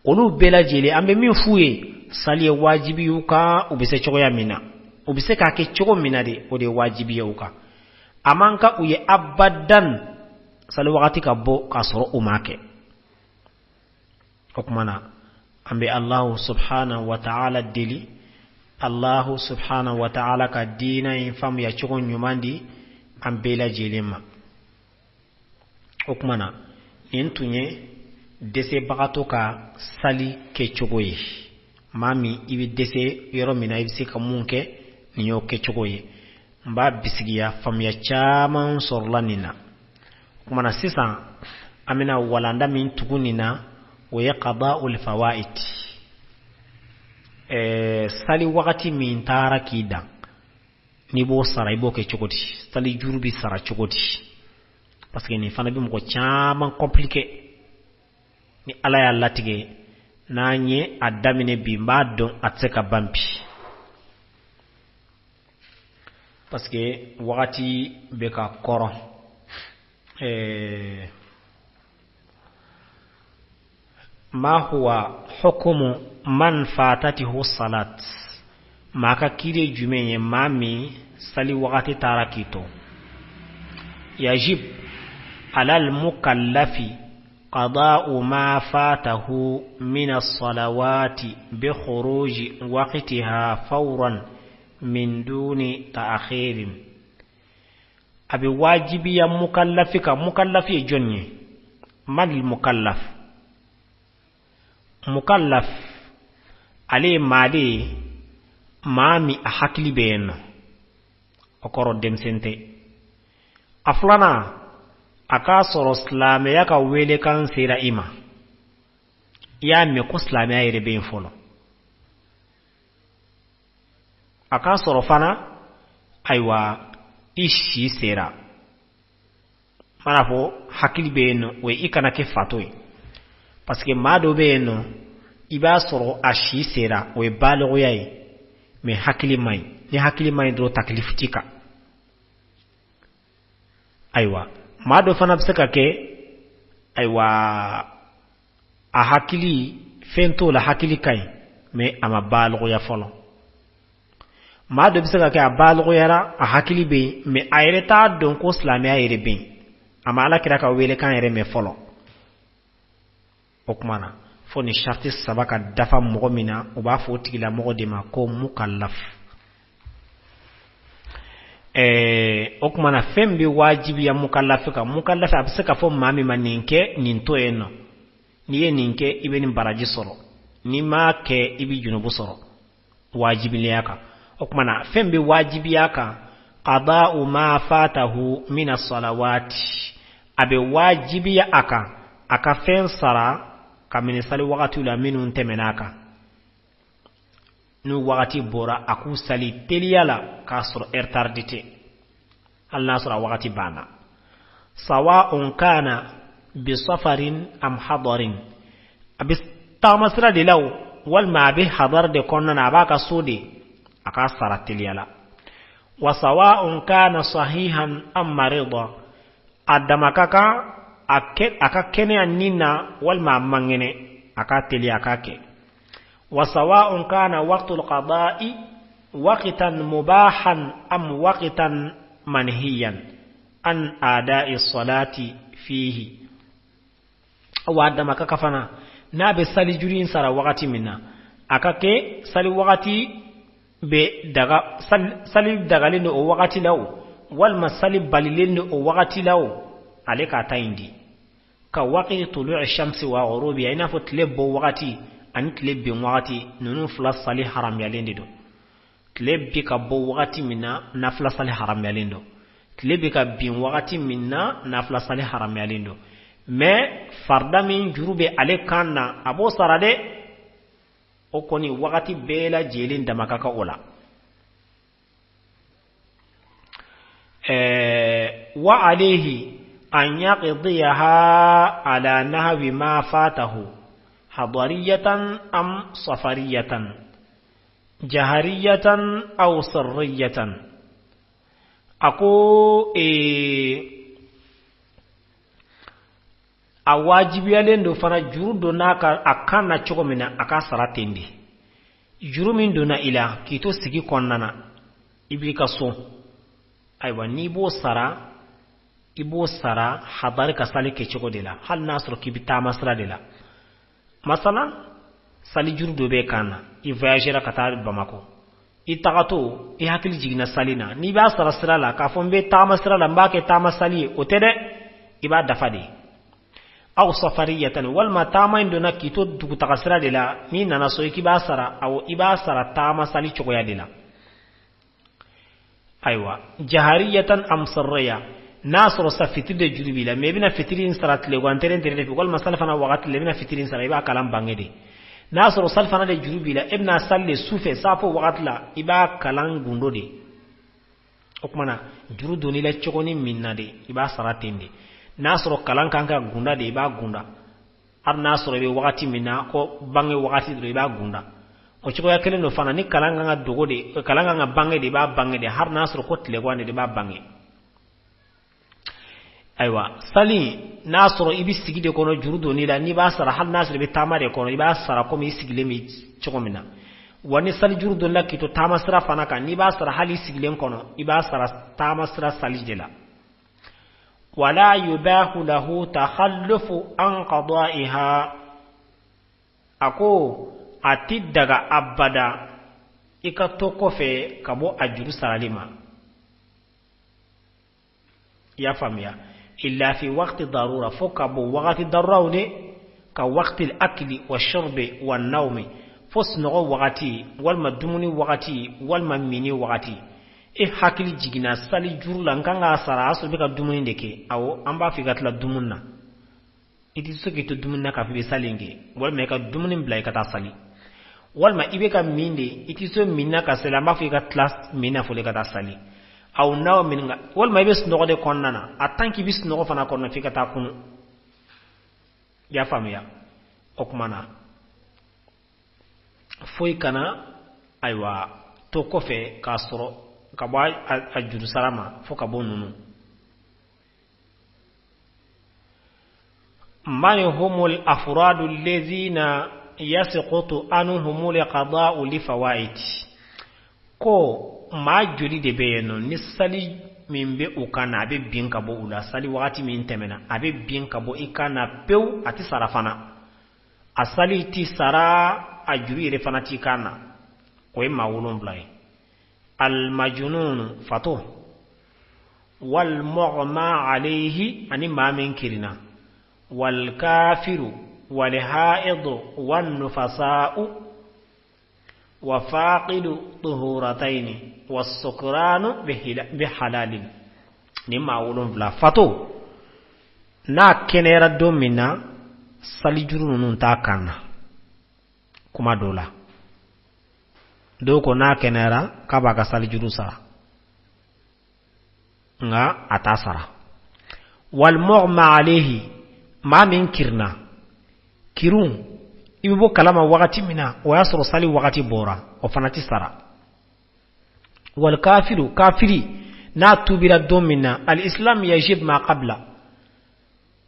Olu bɛɛ lajɛlen, an bɛ min f'u ye, sali ye wajibi y'u kan, u bɛ se cogoya min na, u bɛ se k'a kɛ cogo min na de, o de ye wajibi ye u kan. A man kan u ye abadan sali wagati ka bɔ k'a sɔrɔ u m'a kɛ. O tuma na, an bɛ Alahu subhanahu wa ta'ala deli, Alahu subhanahu wa ta'ala ka diina in faamuya cogo ɲuman di an bɛɛ lajɛlen ma. O tuma na, nin tun ye dɛsɛbagatɔ ka sali kɛcogo ye. Maa min i bɛ dɛsɛ yɔrɔ min na, i bɛ se ka mun kɛ, nin y'o kɛcogo ye. N b'a bisigiya faamuya caman sɔrɔla nin na. O tuma na, sisan an bɛna walanda min tugu nin na, o ye qada'ul fawaid. Sali wagati min taara k'i dan, n'i b'o sara, i b'o kɛ cogo di? Sali juru bɛ sara cogo di? Parce que nin fana bɛ mɔgɔ caman compliqué. Ni Ala y'a latigɛ n'an ye a daminɛ bi, n b'a dɔn a tɛ se ka ban bi, parce que wagati bɛ ka kɔrɔ. Ma huwa hukumu man fatatihu salat. Maa ka kiri ye jumɛn ye, maa min sali wagati taara k'i to? Yajib alal mukallafi qada'u ma fatahu min as-salawati bi khuruji waqtiha fawran min duni ta'khirin. A bɛ wajibiya mukallafi kan. Mukallafi ye jɔn ye? Mal mukallaf, mukallaf ale ye maa de ye, maa min a hakili bɛ yen nɔ, o kɔrɔ denmisɛn tɛ. A filanan, a k'a sɔrɔ silamɛya ka welekan sera i ma, i y'a mɛn ko silamɛya yɛrɛ bɛ yen fɔlɔ. A k'a sɔrɔ fana, ayiwa, i si sera, mana fɔ hakili bɛ yen nɔ, o ye i kana kɛ fatɔ ye. Parce que maa dɔ bɛ yen nɔ, i b'a sɔrɔ a si sera, o ye balikuya ye, mais hakili man ɲi. Ni hakili man ɲi dɔrɔn, takilifu t'i kan. Ayiwa, maa dɔ fana bɛ se ka kɛ, ayiwa, a hakili fɛn t'o la, hakili ka ɲi, mais a ma balikuya fɔlɔ. Maa dɔ bɛ se ka kɛ, a balikuyara, a hakili bɛ yen, mais a yɛrɛ t'a dɔn ko silamɛya yɛrɛ bɛ yen, a ma Ala kira ka welekan yɛrɛ mɛn fɔlɔ. O tuma na, fo ni sariti saba ka dafa mɔgɔ min na, u b'a fɔ o tigilamɔgɔ de ma ko mukallaf. O tuma na, fɛn bɛ wajibiya mukallafi kan. Mukallafi, a bɛ se ka fɔ maa min ma nin kɛ, nin to yen nɔ, n'i ye nin kɛ, i bɛ nin baraji sɔrɔ, n'i m'a kɛ, i bɛ junubu sɔrɔ, wajibiya kan. O tuma na, fɛn bɛ wajibiya kan, qada'u ma fatahu min as-salawati, a bɛ wajibiya a kan a ka fɛn sara kabini sali wagatiw la minnu tɛmɛna a kan. N'u wagati bɔra, a k'u sali teliya la k'a sɔrɔ retard tɛ, hali n'a sɔrɔ a wagati banna. Sawa'un kana bi safarin am hadarin, a bɛ taamasira de la o, walima a bɛ hadar de kɔnɔna na, a b'a ka so de, a k'a sara teliya la. Wa sawa'un kana sahihan am marida, a dama ka kan a ka kɛnɛya nin na walima a man kɛnɛ, a k'a teliya a k'a kɛ. Wa sawa'un kana waqtul qada'i waqtan mubahan am waqtan manhiyan an ada'i salati fihi. Wa dama ka kan fana, n'a bɛ sali juru in sara wagati min na, a ka kɛ sali wagati bɛ daga, sali dagalen don o wagati la o, walima sali balilen don o wagati la o, ale k'a ta in di. Ka waqti tulu'i shamsi wa ghurubiha, i n'a fɔ tile bɔ wagati ani tile bin wagati, ninnu fila sali haramuyalen de don. Tile bi ka bɔ wagati min na, nafila sali haramuyalen don. Tile bi ka bin wagati min na, nafila sali haramuyalen don. Mais farida min juru bɛ ale kan na, a b'o sara dɛ. O kɔni wagati bɛɛ lajɛlen dama ka kan o la. Wa alayhi an yaqdiyaha ala nahwi ma fatahu hadariyatan am safariyatan jahariyatan aw sirriyatan. A ko a wajibiyalen don fana juru donna a kan na cogo min na, a ka sara ten de. Juru min donna i la k'i to sigi kɔnɔna na, i b'i ka so, ayiwa n'i b'o sara, i b'o sara hadari ka sali kɛcogo de la, hali n'a sɔrɔ k'i bɛ taama sira de la. Masala sali juru dɔ b'e kan na, i voyagera ka taa Bamakɔ, i tagatɔ i hakili jiginna sali na, n'i b'a sara sira la k'a fɔ n bɛ taama sira la, n b'a kɛ taama sali ye, o tɛ dɛ, i b'a dafa de. Aw safariyatan, walima taama in donna k'i to dugutaga sira de la, n'i nana so i k'i b'a sara, awɔ i b'a sara taama sali cogoya de la. Ayiwa jahariyatan am sirriya, n'a sɔrɔ sa fitiri de juru b'i la, mais i bɛna fitiri in sara tilegan tɛrɛn tɛrɛn de fɛ, walima salifana wagati la i bɛna fitiri in sara, i b'a kalan bange de. N'a sɔrɔ salifana de juru b'i la, e bɛna sali de su fɛ safo wagati la, i b'a kalan gundo de. O tuma na juru donn'i la cogonin min na de, i b'a sara ten de. N'a sɔrɔ kalan kan ka gunda de, i b'a gunda. Hali n'a sɔrɔ i bɛ wagati min na ko bange wagati dɔrɔn, i b'a gunda. O cogoya kelen don fana, ni kalan kan ka dogo de, kalan kan ka bange de, i b'a bange de. Hali n'a sɔrɔ ko tilegan de, i b'a bange. Ayiwa sali n'a sɔrɔ i bɛ sigi de kɔnɔ juru donn'i la, n'i b'a sara hali n'a sɔrɔ i bɛ taama de kɔnɔ, i b'a sara komi i sigilen bɛ cogo min na. Wa ni sali juru donn'i la k'i to taama sira fana kan, n'i b'a sara hali i sigilen kɔnɔ, i b'a sara taama sira sali de la. Wala yubahu lahu takhallufu an qada'iha, a ko a ti daga abada i ka to kɔfɛ ka bɔ a juru sarali ma. I y'a faamuya? Illa fi waqti darura, fo ka bɔ wagati daruraw de, ka waqti akli wa shurbi wa nawmi, fo sunɔgɔ wagati walima dumuni wagati walima mini wagati. E hakili jiginna sali juru la, n kan k'a sara, a sɔrɔ i bɛ ka dumuni de kɛ. Awɔ, an b'a fɔ i ka tila dumuni na. I tɛ se k'i to dumuni na k'a fɔ i bɛ sali in kɛ, walima i ka dumuni bila i ka taa sali, walima i bɛ ka min de, i tɛ se min na ka sali, an b'a fɔ i ka tila min na fɔlɔ i ka taa sali. Aw n'aw min ka, walima i bɛ sunɔgɔ de kɔnɔna na, a tant k'i bɛ sunɔgɔ fana kɔnɔna f'i ka taa kunu. I y'a faamuya? O tuma na foyi kana ayiwa to kɔfɛ k'a sɔrɔ ka bɔ a juru sara ma, fo ka bɔ ninnu. Man humul afradu allazina yasqutu anhumul qada'u li fawaid, ko maa joli de bɛ yen nɔ ni sali min bɛ u kan na, a bɛ bin ka bɔ u la, sali wagati min tɛmɛna a bɛ bin ka bɔ i kan na pewu, a tɛ sara fana, a sali tɛ sara, a juru yɛrɛ fana t'i kan na. O ye maa 7 ye. Almajnun fato, wal mughma alayhi ani maa min kirinna, wal kafiru wal haidu wan nufasa'u wa faqidu tuhurataini was sukranu bi halalin. Ni maa 7 fato n'a kɛnɛyara don min na, sali juru ninnu t'a kan na. Kuma dɔ la dɔw ko n'a kɛnɛyara k'a b'a ka sali juru sara, nka a t'a sara. Wal mughma alayhi, maa min kirinna, kirun i bɛ bɔ kalama wagati min na, o y'a sɔrɔ sali wagati bɔra, o fana tɛ sara. Wal kafiru, kafiri n'a tubira don min na, al islam yajib ma qabla,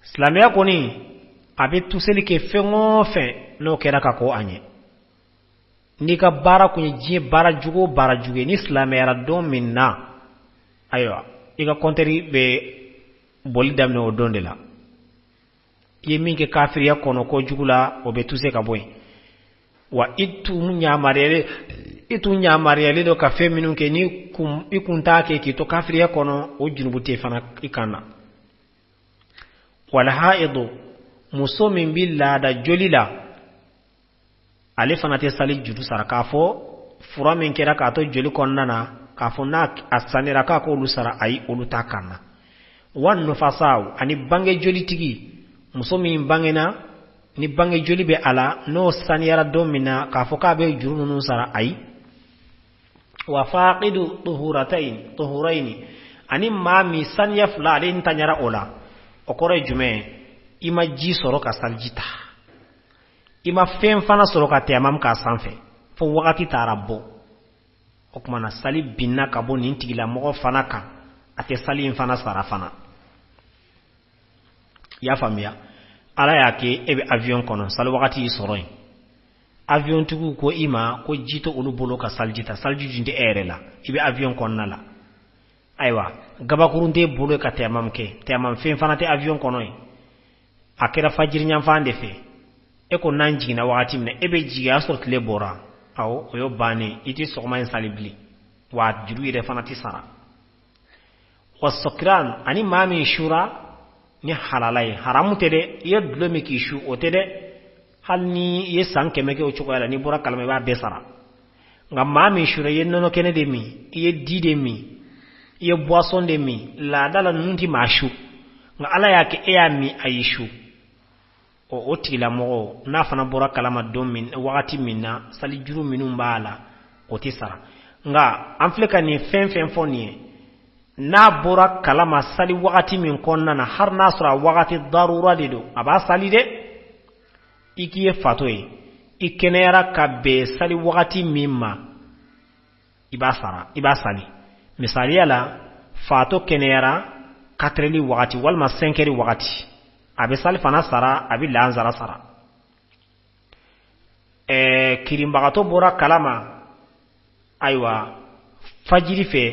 silamɛya kɔni a bɛ tuseli kɛ fɛn o fɛn n'o kɛra ka ko a ɲɛ. N'i ka baara kun ye diɲɛ baara jugu o baara jugu ye, ni silamɛyara don min na, ayiwa i ka kɔntɛri bɛ boli daminɛ o don de la. I ye min kɛ kafiriya kɔnɔ ko jugu la, o bɛ tuse ka bɔ yen. Wa i tun yamaruyalen don ka fɛn minnu kɛ, ni i kun t'a kɛ k'i to kafiriya kɔnɔ, o jurumu tɛ fana i kan na. Wal haidu, muso min bɛ laada joli la, Ale fana tɛ sali juru sara, k'a fɔ fura min kɛra k'a to joli kɔnɔna na, k'a fɔ n'a a sanira k'a k'olu sara, ayi, olu t'a kan na. Wa nufasaw, ani bange jolitigi, muso min bangena ni bange joli bɛ a la, n'o saniyara don min na, k'a fɔ k'a bɛ juru ninnu sara, ayi. Wa faqidu tuhuratayn tuhurayni, ani maa min saniya fila ale ntanyara o la. O kɔrɔ ye jumɛn ye? I ma ji sɔrɔ ka saliji ta, i ma fɛn fana sɔrɔ ka tɛyamam k'a sanfɛ, fo wagati taara bɔ. O tuma na sali binna ka bɔ nin tigilamɔgɔ fana kan, a tɛ sali in fana sara fana. I y'a faamuya? Ala y'a kɛ e bɛ avion kɔnɔ, sali wagati y'i sɔrɔ yen, avion tigiw ko i ma ko ji tɛ olu bolo ka saliji ta, saliji dun tɛ e yɛrɛ la, i bɛ avion kɔnɔna la. Ayiwa, gabakurun t'e bolo ka tɛyamam kɛ, tɛyamam fɛn fana tɛ avion kɔnɔ yen. A kɛra fajiri ɲanfan de fɛ, e ko n'an jiginna wagati min na, e bɛ jigin, a y'a sɔrɔ tile bɔra. Awɔ, o y'o bannen, i tɛ sɔgɔma in sali bilen, wa juru yɛrɛ fana tɛ sara. Wa sakiran, ani maa min sura ni halala ye, haramu tɛ dɛ, i ye dulɔ min k'i su, o tɛ dɛ. Hali ni i ye san 100 kɛ o cogoya la, n'i bɔra kalama, i b'a bɛɛ sara. Nka maa min sura, i ye nɔnɔ kɛnɛ de min, i ye di de min, i ye boisson de min, laada la ninnu tɛ maa su, nka Ala y'a kɛ e y'a min, a y'i su. Ɔ, o tigilamɔgɔ n'a fana bɔra kalama don min, wagati min na, salijuru minnu b'a la, o tɛ sara. Nka an filɛ ka nin fɛn fɛn fɔ nin ye, n'a bɔra kalama sali wagati min kɔnɔna na, hali n'a sɔrɔ a wagati darura de don, a b'a sali dɛ. I k'i ye fatɔ ye, i kɛnɛyara ka bɛn sali wagati min ma, i b'a sara, i b'a sali. Misaliya la, fatɔ kɛnɛyara 4 heures wagati walima 5 heures wagati, a bɛ sali fana sara, a bɛ lansara sara. Kirinbagatɔ bɔra kalama, ayiwa, fajiri fɛ,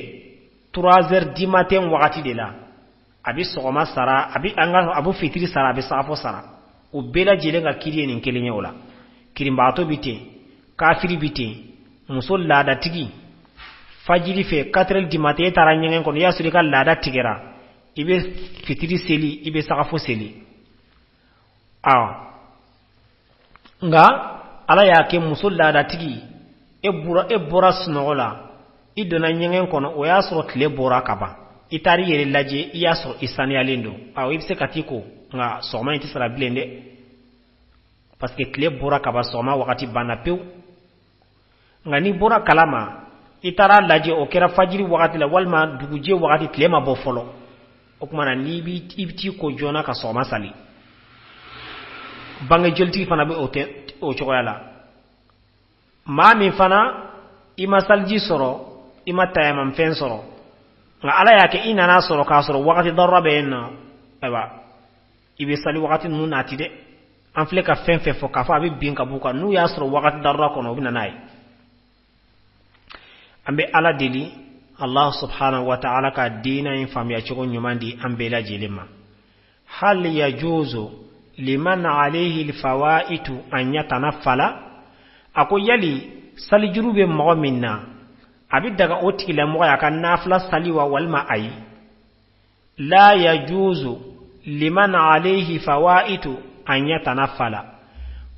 3 heures du matin wagati de la, a bɛ sɔgɔma sara, a bɛ an ka a bɛ fitiri sara, a bɛ sagafo sara. O bɛɛ lajɛlen ka kiri ye nin kelen ye. O la, kirinbagatɔ bɛ ten, kafiri bɛ ten, muso laadatigi, fajiri fɛ, 4 heures du matin, e taara ɲɛgɛn kɔnɔ, i y'a sɔrɔ i ka laada tigɛra, i bɛ fitiri seli, i bɛ sagafo seli. Awɔ, nka Ala y'a kɛ muso laadatigi, e bɔra sunɔgɔ la, i donna ɲɛgɛn kɔnɔ, o y'a sɔrɔ tile bɔra ka ban, i taara i yɛrɛ lajɛ, i y'a sɔrɔ i saniyalen don. Awɔ, i bɛ se ka t'i ko, nka sɔgɔma in tɛ sara bilen dɛ, parce que tile bɔra ka ban, sɔgɔma wagati banna pewu. Nka n'i bɔra kalama, i taara lajɛ, o kɛra fajiri wagati la walima dugujɛ wagati, tile ma bɔ fɔlɔ, o tuma na n'i b'i i bɛ t'i ko joona ka sɔgɔma sali. Bange jolitigi fana bɛ o tɛ o cogoya la. Maa min fana i ma saliji sɔrɔ, i ma tayamafɛn sɔrɔ, nka Ala y'a kɛ i nana sɔrɔ k'a sɔrɔ wagati darura bɛ yen nɔ, ayiwa, i bɛ sali wagati ninnu nati dɛ. An filɛ ka fɛn fɛn fɔ k'a fɔ a bɛ bin ka b'u kan, n'u y'a sɔrɔ wagati darura kɔnɔ, u bɛ na n'a ye. An bɛ Ala deli, Allah subhanahu wa ta'ala ka diinɛ in faamuya cogo ɲuman di an bɛɛ lajɛlen ma. Hal yajuzu liman alayhi alfawaitu an yatanafala? A ko yali salijuru bɛ mɔgɔ min na, a bɛ daga o tigilamɔgɔ ye a ka nafila sali wa, walima ayi? La yajuzu liman alayhi fawaitu an yatanafala,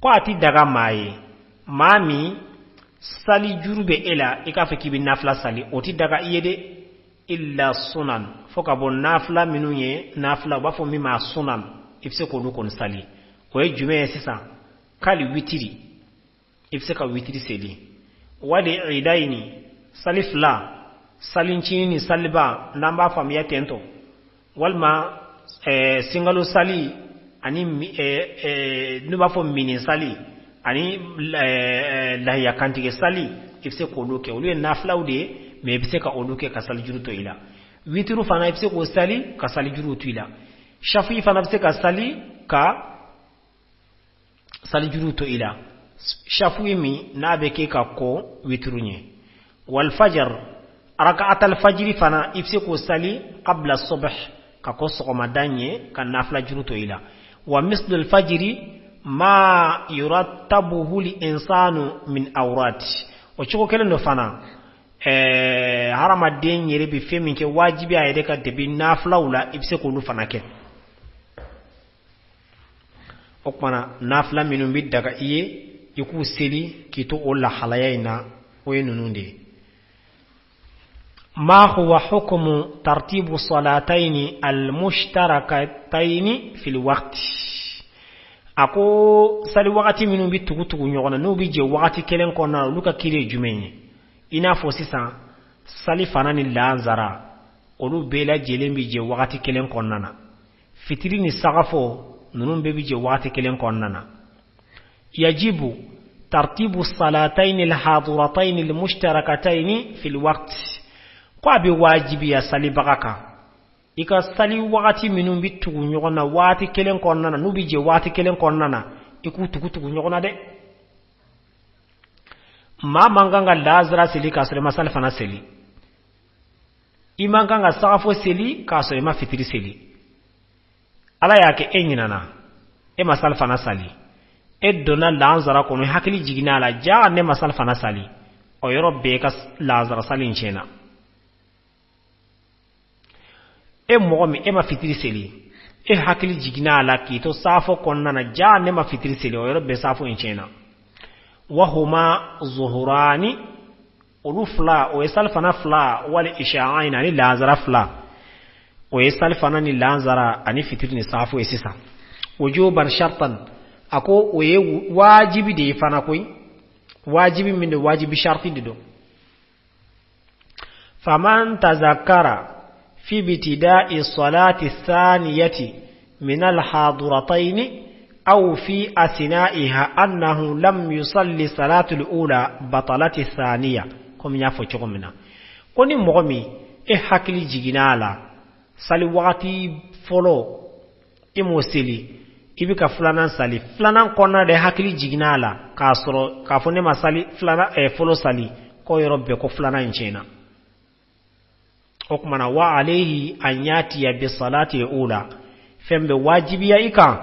ko a ti daga maa ye, maa min sali juru bɛ e la, i k'a fɔ k'i bɛ nafila sali, o ti daga i ye dɛ. Illa sunan, fo ka bɔ nafila minnu ye nafila, u b'a fɔ min ma sunan, i bɛ se k'olu kɔni sali. O ye jumɛn ye sisan? K'ale witiri, i bɛ se ka witiri seli, wali idayini, sali fila, salincinin ni saliba, n'an b'a faamuya tentɔ, walima sinkalo sali, ani n'u b'a fɔ mini sali, ani lahiya kantigɛ sali, i bɛ se k'olu kɛ. Olu ye nafilaw de ye, mais i bɛ se ka olu kɛ ka salijuru to i la. Witiri fana, i bɛ se k'o sali ka salijuru to i la. Shafi fana bɛ se ka sali ka salijuru to i la, shafi min n'a bɛ kɛ ka kɔ witiri ɲɛ. Walfajar, raka'atal fajiri fana, i bɛ se k'o sali qabla subh, ka kɔ sɔgɔmada ɲɛ, ka nafila juru to i la. Wa mislul fajiri ma yurattabuhu li insanu min awrat, o cogo kelen dɔ fana, hadamaden yɛrɛ bɛ fɛn min kɛ wajibi a yɛrɛ ka debi nafilaw la, i bɛ se k'olu fana kɛ. O kumana, nafila minnu bɛ daga i ye, I k'u seli k'i to o lahalaya in na, o ye ninnu de ye. Ma huwa hukumu tartibu salatayni almushtarakatayni fil waqti? A ko sali wagati minnu bɛ tugu tugu ɲɔgɔn na, n'u bɛ jɛ wagati kelen kɔnɔna na, olu ka kiri ye jumɛn ye? I n'a fɔ sisan, sali fana ni laanzara, olu bɛɛ lajɛlen bɛ jɛ wagati kelen kɔnɔna na. Fitiri ni sagafo, ninnu bɛɛ bɛ jɛ wagati kelen kɔnɔna na. Yajibu tartibu salatayni alhadiratayni almushtarakatayni fil waqti. Ko a bɛ wajibiya salibaga kan, i ka sali wagati minnu bɛ tugu ɲɔgɔn na waati kelen kɔnɔna na, n'u bɛ jɛ waati kelen kɔnɔna na, i k'u tugu tugu ɲɔgɔn na dɛ. Maa man kan ka laazara seli k'a sɔrɔ i ma sali fana seli. I man kan ka sagafo seli k'a sɔrɔ i ma fitiri seli. Ala y'a kɛ e ɲinana, e ma sali fana sali, e donna laanzara kɔnɔ, hakili jiginna a la, jaa ne ma sali fana sali, o yɔrɔ bɛɛ ka laanzara sali in tiɲɛna. E mɔgɔ min, e ma fitiri seli, e hakili jiginna a la k'i to saafo kɔnɔna na, jaa ne ma fitiri seli, o yɔrɔ bɛɛ saafo in tiɲɛna. Wahuma zuhurani, olu fila, o ye salifana fila, wali isha'ain, ani laanzara fila, o ye salifana ni laanzara ani fitiri ni saafo ye sisan. Wujuban shartan, a ko o ye wajibi de ye fana koyi, wajibi min don, wajibi sharti de don. Faman tazakara fi ibtida'i salati thaniyati min alhadirataini aw fi asna'iha annahu lam yusalli salatu al-ula batalati thaniya, komi n y'a fɔ cogo min na, ko ni mɔgɔ min e hakili jiginna a la sali wagati fɔlɔ i m'o seli, i bɛ ka filanan sali, filanan kɔnɔna de hakili jiginna a la k'a sɔrɔ k'a fɔ ne ma sali filanan fɔlɔ sali, k'o yɔrɔ bɛɛ ko filanan in tiɲɛna. O tuma na, wa alayhi an yatiya bi salati ula, fɛn bɛ wajibiya i kan,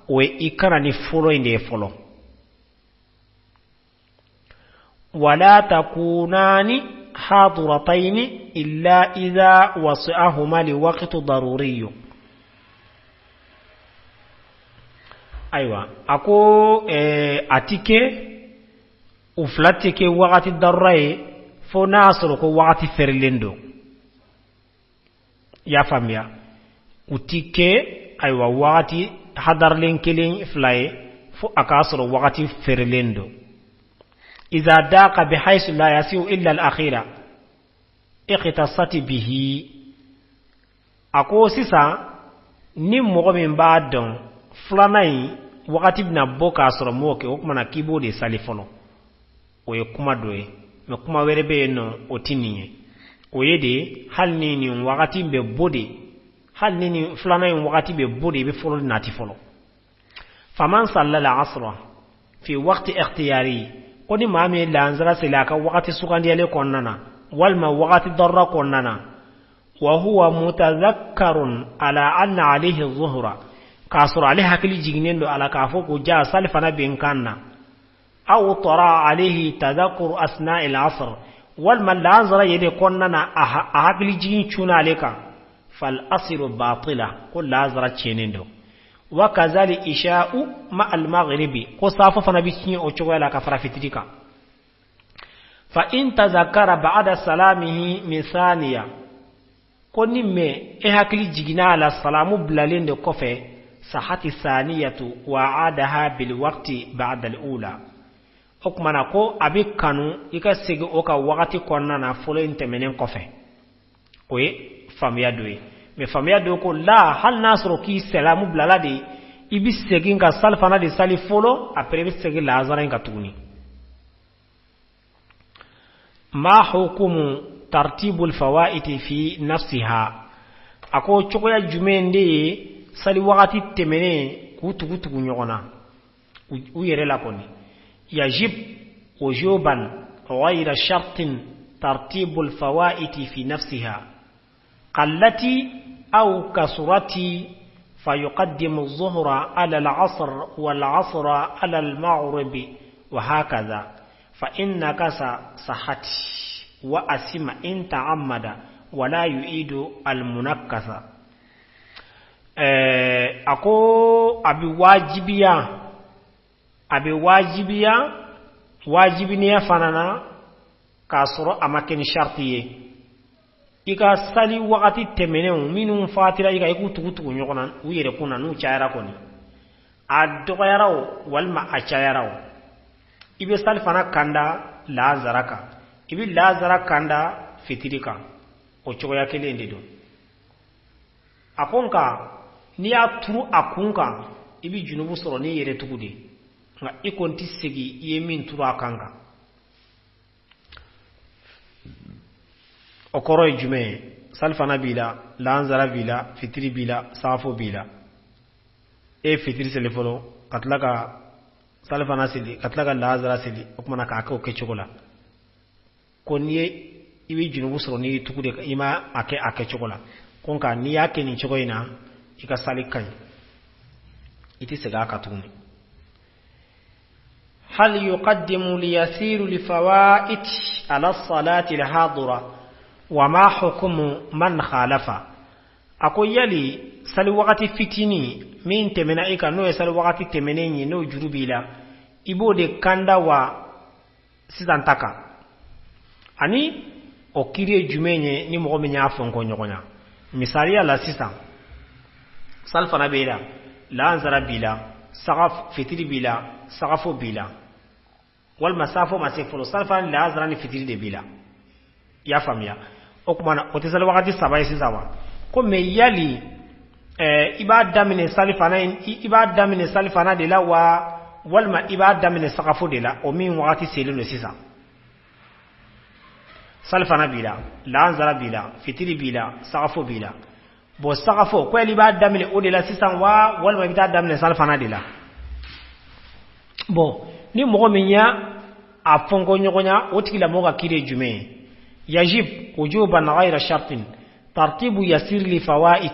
o ye i kana ni fɔlɔ in de ye fɔlɔ. Wala takunani hadirataini illa idha wasi'ahuma liwaqti daruriyyu. Ayiwa, a ko a ti kɛ, u fila tɛ kɛ wagati darura ye fo n'a y'a sɔrɔ ko wagati fɛrɛlen don. I y'a faamuya? U ti kɛ, ayiwa, wagati hadaralen kelen fila ye fo a k'a sɔrɔ wagati fɛrɛlen don. Iza daqa bihaythu la yasi'u illa al-akhira ikhtasat bihi. A ko sisan, ni mɔgɔ min b'a dɔn filanan in wagati bɛna bɔ k'a sɔrɔ m'o kɛ, o tuma na k'i b'o de sali fɔlɔ, o ye kuma dɔ ye. Mɛ kuma wɛrɛ bɛ yen nɔ, o tɛ nin ye. O ye de, hali ni nin wagati bɛ bɔ de, hali ni nin filanan in wagati bɛ bɔ de, i bɛ fɔlɔ nati fɔlɔ. Faman salla al-asra fi waqti ikhtiyari, ko ni maa min ye lansara seli a ka wagati sugandiyalen kɔnɔna na, walima wagati darura kɔnɔna na, wa huwa mutadhakkarun ala anna alayhi zuhra, k'a sɔrɔ ale hakili jiginnen don a la k'a fɔ ko ja sali fana bɛ n kan na, aw tara alayhi tadhakkur asna'i al-asr, walima lansara yɛrɛ kɔnɔna na a hakili jigin cunna ale kan, fal asru batila, ko lansara tiɲɛnen don. Wa kazali isha'u ma al-maghribi, ko safo fana bɛ tiɲɛ o cogoya la ka fara fitiri kan. Fa in tazakara ba'da salamihi min thaniya, ko ni mɛ e hakili jiginna a la salamu bilalen de kɔfɛ, sahati thaniyatu wa adaha bil waqti ba'da al-ula. O tuma na ko a bɛ kanu i ka segin o ka wagati kɔnɔna na fɔlɔ in tɛmɛnen kɔfɛ. O ye faamuya dɔ ye. Mɛ faamuya dɔ ko la, hali n'a sɔrɔ k'i salamu bilala de, i bɛ segin ka sali fana de sali fɔlɔ, après i bɛ segin lazara in ka tuguni. Ma hukumu tartibul fawaiti fi nafsiha? A ko cogoya jumɛn de ye sali wagati tɛmɛnen k'u tugu tugu ɲɔgɔn na u yɛrɛ la kɔni? Yajib wujuban ghayra shartin tartibul fawaiti fi nafsiha qallati aw kasurati, fayuqaddimu adh-dhuhra ala al-'asr wal-'asra ala al-maghrib wa hakadha, fa in nakasa sahati wa asima in ta'ammada wala yu'idu al-munakkasa. A ko a bɛ wajibiya, a bɛ wajibiya. Wajibiniya fana na k'a sɔrɔ a ma kɛ ni sariti ye. I ka sali wagati tɛmɛnenw minnu fatira i kan, i k'u tugu tugu ɲɔgɔn na u yɛrɛ kun na, n'u cayara kɔni, a dɔgɔyara o walima a cayara o, i bɛ salifana kanda laazara kan, i bɛ laazara kanda fitiri kan, o cogoya kelen de don. A ko nka n'i y'a turu a kun kan, i bɛ junubu sɔrɔ n'i yɛrɛ tugu de, nka i kɔni tɛ segin i ye min turu a kan kan. O kɔrɔ ye jumɛn ye? Salifana b'i la, laanzara b'i la, fitiri b'i la, saafo b'i la. E ye fitiri seli fɔlɔ, ka tila ka salifana seli, ka tila ka laanzara seli, o tuma na k'a kɛ o kɛcogo la. Ko n'i ye i bɛ junubu sɔrɔ n'i tugu de, i ma a kɛ a kɛcogo la. Ko nka n'i y'a kɛ nin cogo in na, i ka sali ka ɲi, i tɛ segin a kan tuguni. Hal yuqaddimu liyasiru lifawaid ala salati alhadira wa ma hukumu man khalafa. A ko yali sali wagati fitinin min tɛmɛna i kan, n'o ye sali wagati tɛmɛnen ye, n'o juru b'i la, i b'o de kanda wa sisan ta kan? Ani o kiri ye jumɛn ye ni mɔgɔ min y'a fɔ n kɔ ɲɔgɔn na? Misaliya la sisan, salifana b'e la, lansara b'i la, saga fitiri b'i la, sagafo b'i la, walima safo ma se fɔlɔ, salifana ni lansara ni fitiri de b'i la. I y'a faamuya? O tuma na o tɛ sali wagati saba ye sisan wa? Ko mɛ yali i b'a daminɛ salifana, i b'a daminɛ salifana de la wa, walima i b'a daminɛ sagafo de la, o min wagati selen don sisan? Salifana b'i la, lansara b'i la, fitiri b'i la, sagafo b'i la. Bon, sagafo ko yali i b'a daminɛ o de la sisan wa, walima i bɛ taa daminɛ salifana de la? Bon, ni mɔgɔ min y'a a fɔnkɔ ɲɔgɔnya, o tigilamɔgɔ ka kiri ye jumɛn ye? Yajib wujuban ghayra shartin tartibu yasir li fawaid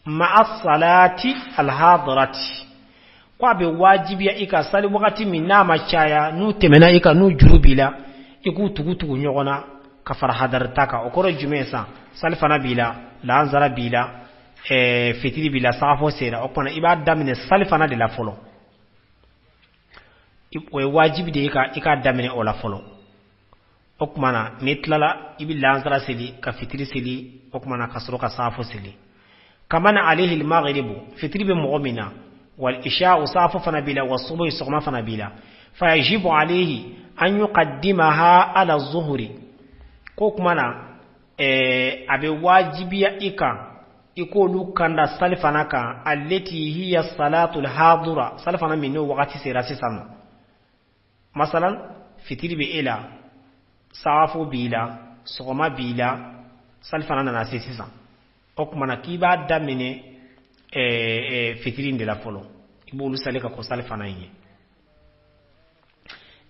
ma'a salati alhadirati. Ko a bɛ wajibiya i ka sali wagati min n'a ma caya, n'u tɛmɛna i kan, n'u juru b'i la, i k'u tugu tugu ɲɔgɔn na ka fara hadarita kan. O kɔrɔ ye jumɛn ye sisan? Salifana b'i la, lansara b'i la, fitiri b'i la, sagafo sera. O tuma i b'a daminɛ salifana de la fɔlɔ. O ye wajibi de ye i k'a daminɛ o la fɔlɔ. O tuma na n'i tilala, i bɛ lansara seli, ka fitiri seli, o tuma na ka sɔrɔ ka sagafo seli. Kaman alayhi al-maghribu, fitiri bɛ mɔgɔ min na, wal isha, safo fana b'i la, wa subuhi, sɔgɔma fana b'i la, fa yajibu alayhi an yuqaddimaha ala zuhuri. Ko tuma na a bɛ wajibiya i kan i k'olu kanda salifana kan, allati hiya salatul hadura, salifana min n'o wagati sera sisan nɔ. Masalan, fitiri bɛ e la, saafo b'i la, sɔgɔma b'i la, salifana nana se sisan. O tuma na k'i b'a daminɛ fitiri de la fɔlɔ, i b'olu sali ka kɔn salifana in ye.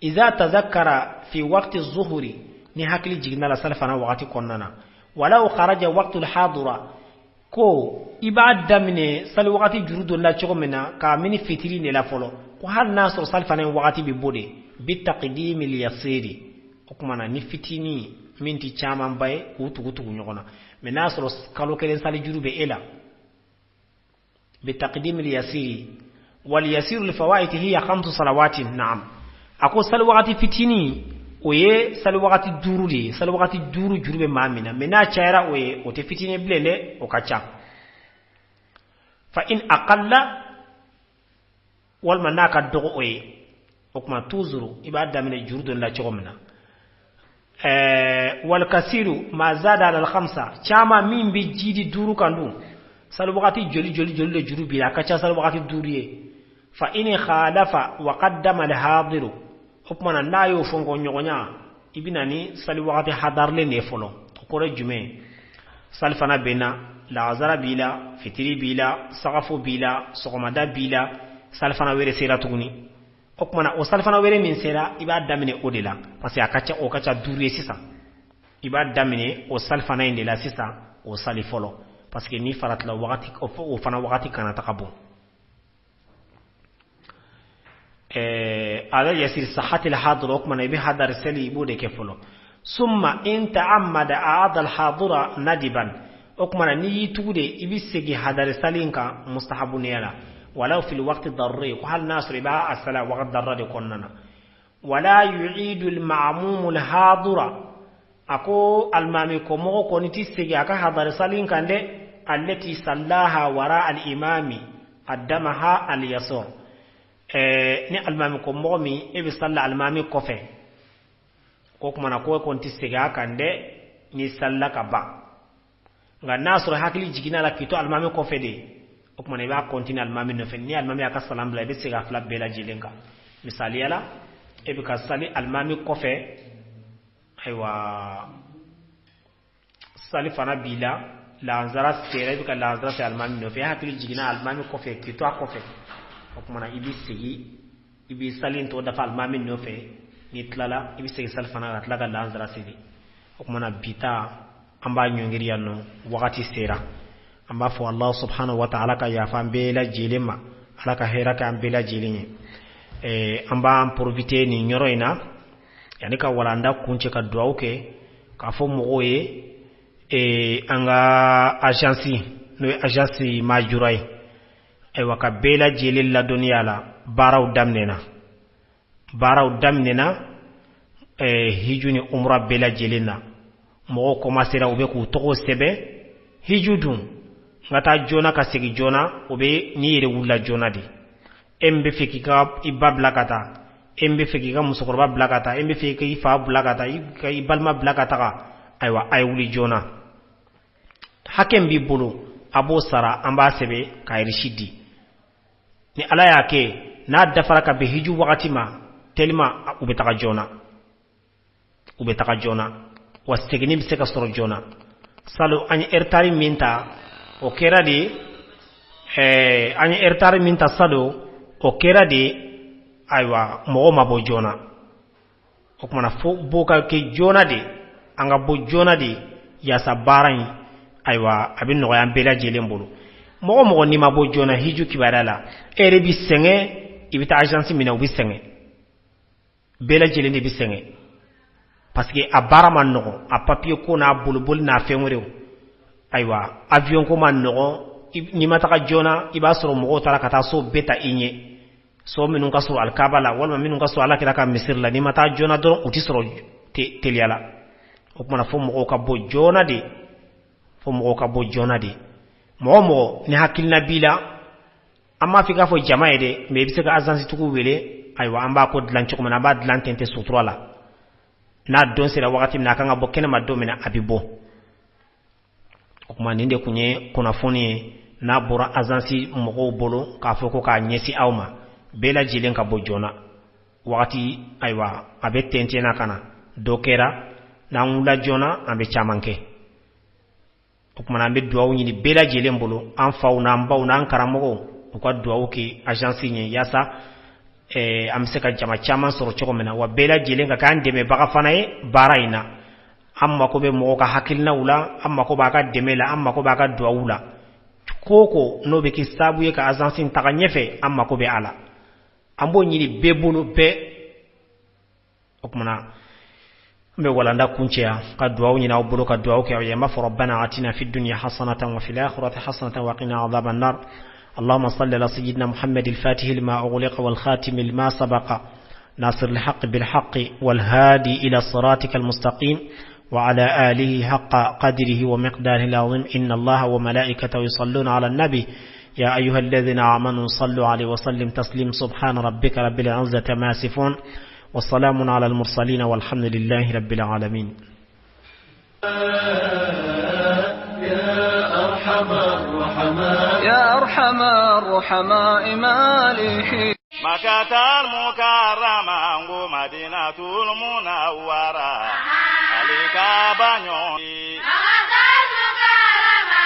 Iza tazakkara fi waqti zuhuri, ni hakili jiginna la salifana wagati kɔnɔna na, walaw kharaja waqtul hadura, ko i b'a daminɛ sali wagati juru donna cogo min na, k'a mini fitiri de la fɔlɔ, ko hali n'a sɔrɔ salifana in wagati bɛ bɔ de, bi taqdimi yasiri. O tuma na ni fitinin min tɛ camanba ye, k'u tugu tugu ɲɔgɔn na. Mɛ n'a sɔrɔ kalo kelen sali juru bɛ e la, bi taqdimi yasiri wal yasiru li fawaiti hiya khamsu salawatin. Na'am, a ko sali wagati fitinin o ye sali wagati 5 de ye. Sali wagati 5 juru bɛ maa min na, mɛ n'a cayara o ye, o tɛ fitinin bilen dɛ, o ka ca. Fa in aqalla, walima n'a ka dɔgɔ o ye, o tuma toujours i b'a daminɛ juru dɔ la cogo min na. Wal kasiru ma zada ala al khamsa, caman min bɛ jidi 5 kan dun, sali wagati joli joli joli de juru b'i la, a ka ca sali wagati 5 ye. Fa in khalafa wa qaddama al hadiru, o tuma na n'a y'o fɔ ɲɔgɔnya, i bɛ na ni sali wagati hadarilen de ye fɔlɔ. O kɔrɔ ye jumɛn ye? Salifana bɛ na, lazara b'i la, fitiri b'i la, sagafo b'i la, sɔgɔmada b'i la, salifana wɛrɛ sera tuguni. O tuma na o salifana wɛrɛ min sera, i b'a daminɛ o de la, parce que a ka ca, o ka ca 5 ye sisan. I b'a daminɛ o salifana in de la sisan, o sali fɔlɔ, parce que ni faratila wagati, o fana wagati kana taga bɔ. Ala yasir sahati al-hadira, o tuma na i bɛ hadari seli, i b'o de kɛ fɔlɔ. Summa in ta'ammada a'ada al-hadira nadiban, o tuma na n'i y'i tugu de, i bɛ segin hadari sali in kan mustahabuniya la, walaw fil waqti daruri, ko hali n'a sɔrɔ i b'a a sala waqti darura de kɔnɔna na. Wala yu'idu al-ma'mum al-hadira, a ko alimami kɔmɔgɔ kɔni ti segin a ka hadari sali kan dɛ, allati sallaha wara al-imami addamaha al-yasar. Ni alimami kɔmɔgɔ min e bɛ sali alimami kɔfɛ, ko kumana ko kɔni ti segin a kan dɛ ni salila ka ban. Nka n'a sɔrɔ hakili jiginna la k'i to alimami kɔfɛ de, o kumana i b'a continuer alimami nɔfɛ. Ni alimami y'a ka salam bila, i bɛ segin a fila bɛɛ lajɛlen kan. Misaliya la, e bɛ ka sali alimami kɔfɛ, ayiwa sali fana b'i la, lansara sera, i bɛ ka lansara se alimami nɔfɛ, e hakili jiginna alimami kɔfɛ k'i to a kɔfɛ, o kumana i bɛ segin, i bɛ sali tɔ dafa alimami nɔfɛ. N'i tilala, i bɛ segin sali fana ka tila ka lansara seli. O kumana bi ta an b'a ɲɔngiri yan nɔ, wagati sera. An b'a fɔ Allah subhanahu wa ta'ala ka yafa an bɛɛ lajɛlen ma, Ala ka hɛrɛ kɛ an bɛɛ lajɛlen ye. An b'an profiter nin yɔrɔ in na yanni ka walanda kuncɛ ka dugawu kɛ k'a fɔ mɔgɔw ye, an ka agence, n'o ye agence Majura ye, ayiwa ka bɛɛ lajɛlen ladɔnniya la, baaraw daminɛna, baaraw daminɛna hiju ni umra bɛɛ lajɛlen na. Mɔgɔw commencera, u bɛ k'u tɔgɔ sɛbɛn. Hiju dun, n ka taa joona ka segin joona, o bɛ n'i yɛrɛ wulila joona de. E min bɛ fɛ k'i ka i ba bila ka taa, e min bɛ fɛ k'i ka musokɔrɔba bila ka taa, e min bɛ fɛ k'i fa bila ka taa, i balima bila ka taga, ayiwa a ye wuli joona. Hakɛ min b'i bolo, a b'o sara, an b'a sɛbɛn ka reçu di. Ni Ala y'a kɛ n'a dafara ka bɛn hiju wagati ma, tellement u bɛ taga joona, u bɛ taga joona, wa seginni bɛ se ka sɔrɔ joona. Salon an ye retard min ta, o kɛra de, an ye retard min ta salon, o kɛra de, ayiwa mɔgɔw ma bɔ joona. O kumana fo bɔ ka kɛ joona de, an ka bɔ joona de yaasa baara in, ayiwa a bɛ nɔgɔya an bɛɛ lajɛlen bolo. Mɔgɔ mɔgɔ n'i ma bɔ joona hiju kibaruya la, e yɛrɛ bi sɛgɛn, i bɛ taa agence min na, u bɛ sɛgɛn, bɛɛ lajɛlen de bɛ sɛgɛn, parce que a baara ma nɔgɔn, a papier ko n'a boliboli n'a fɛn wɛrɛw, ayiwa avion ko ma nɔgɔn. N'i ma taga joona, i b'a sɔrɔ mɔgɔw taara ka taa so bɛɛ ta i ɲɛ, so minnu ka sɔrɔ alikaba la walima minnu ka sɔrɔ Alakira ka misiri la. N'i ma taa joona dɔrɔn, u ti sɔrɔ teliya la. O kumana fo mɔgɔw ka bɔ joona de, fo mɔgɔw ka bɔ joona de. Mɔgɔ mɔgɔ ni hakilina b'i la, an m'a fɔ i k'a fɔ jama ye dɛ, mais i bɛ se ka agence tigiw wele. Ayiwa an b'a ko dilan cogo min na, an b'a dilan ten tɛ sutura la. N'a don sera wagati min na, a kan ka bɔ kɛnɛma don min na, a bɛ bɔ. O tuma nin de tun ye kunnafoni ye n'a bɔra agence mɔgɔw bolo k'a fɔ ko k'a ɲɛsin aw ma, bɛɛ lajɛlen ka bɔ joona. Wagati, ayiwa a bɛ tɛntɛnna ka na dɔ kɛra, n'an wulila joona, an bɛ caman kɛ. O kumana an bɛ dugawu ɲini bɛɛ lajɛlen bolo, an faw n'an baw n'an karamɔgɔw, u ka dugawu kɛ agence ɲɛ yaasa an bɛ se ka jama caman sɔrɔ cogo min na, wa bɛɛ lajɛlen ka k'an dɛmɛbaga fana ye baara in na. An mako bɛ mɔgɔw ka hakilinaw la, an mako b'a ka dɛmɛ la, an mako b'a ka dugawu la. Ko o ko n'o bɛ kɛ sababu ye ka agence in taga ɲɛfɛ, an mako bɛ a la, an b'o ɲini bɛɛ bolo bɛɛ. O kumana an bɛ walanda kuncɛ yan ka dugawu ɲini aw bolo, ka dugawu kɛ aw ye. An b'a fɔ: ربنا آتنا في الدنيا حسنة وفي الآخرة حسنة وقنا عذاب النار. اللهم صل على سيدنا محمد الفاتح لما أغلق والخاتم لما سبق ناصر الحق بالحق والهادي إلى صراطك المستقيم وعلى آله حق قدره ومقداره العظيم. إن الله وملائكته يصلون على النبي يا أيها الذين آمنوا صلوا عليه وسلم تسليم. سبحان ربك رب العزة ما يصفون والسلام على المرسلين والحمد لله رب العالمين. يا أرحم الرحماء يا أرحم الرحماء ما لي مكة المكرمة مدينة المنورة عليك بنيوني مكة المكرمة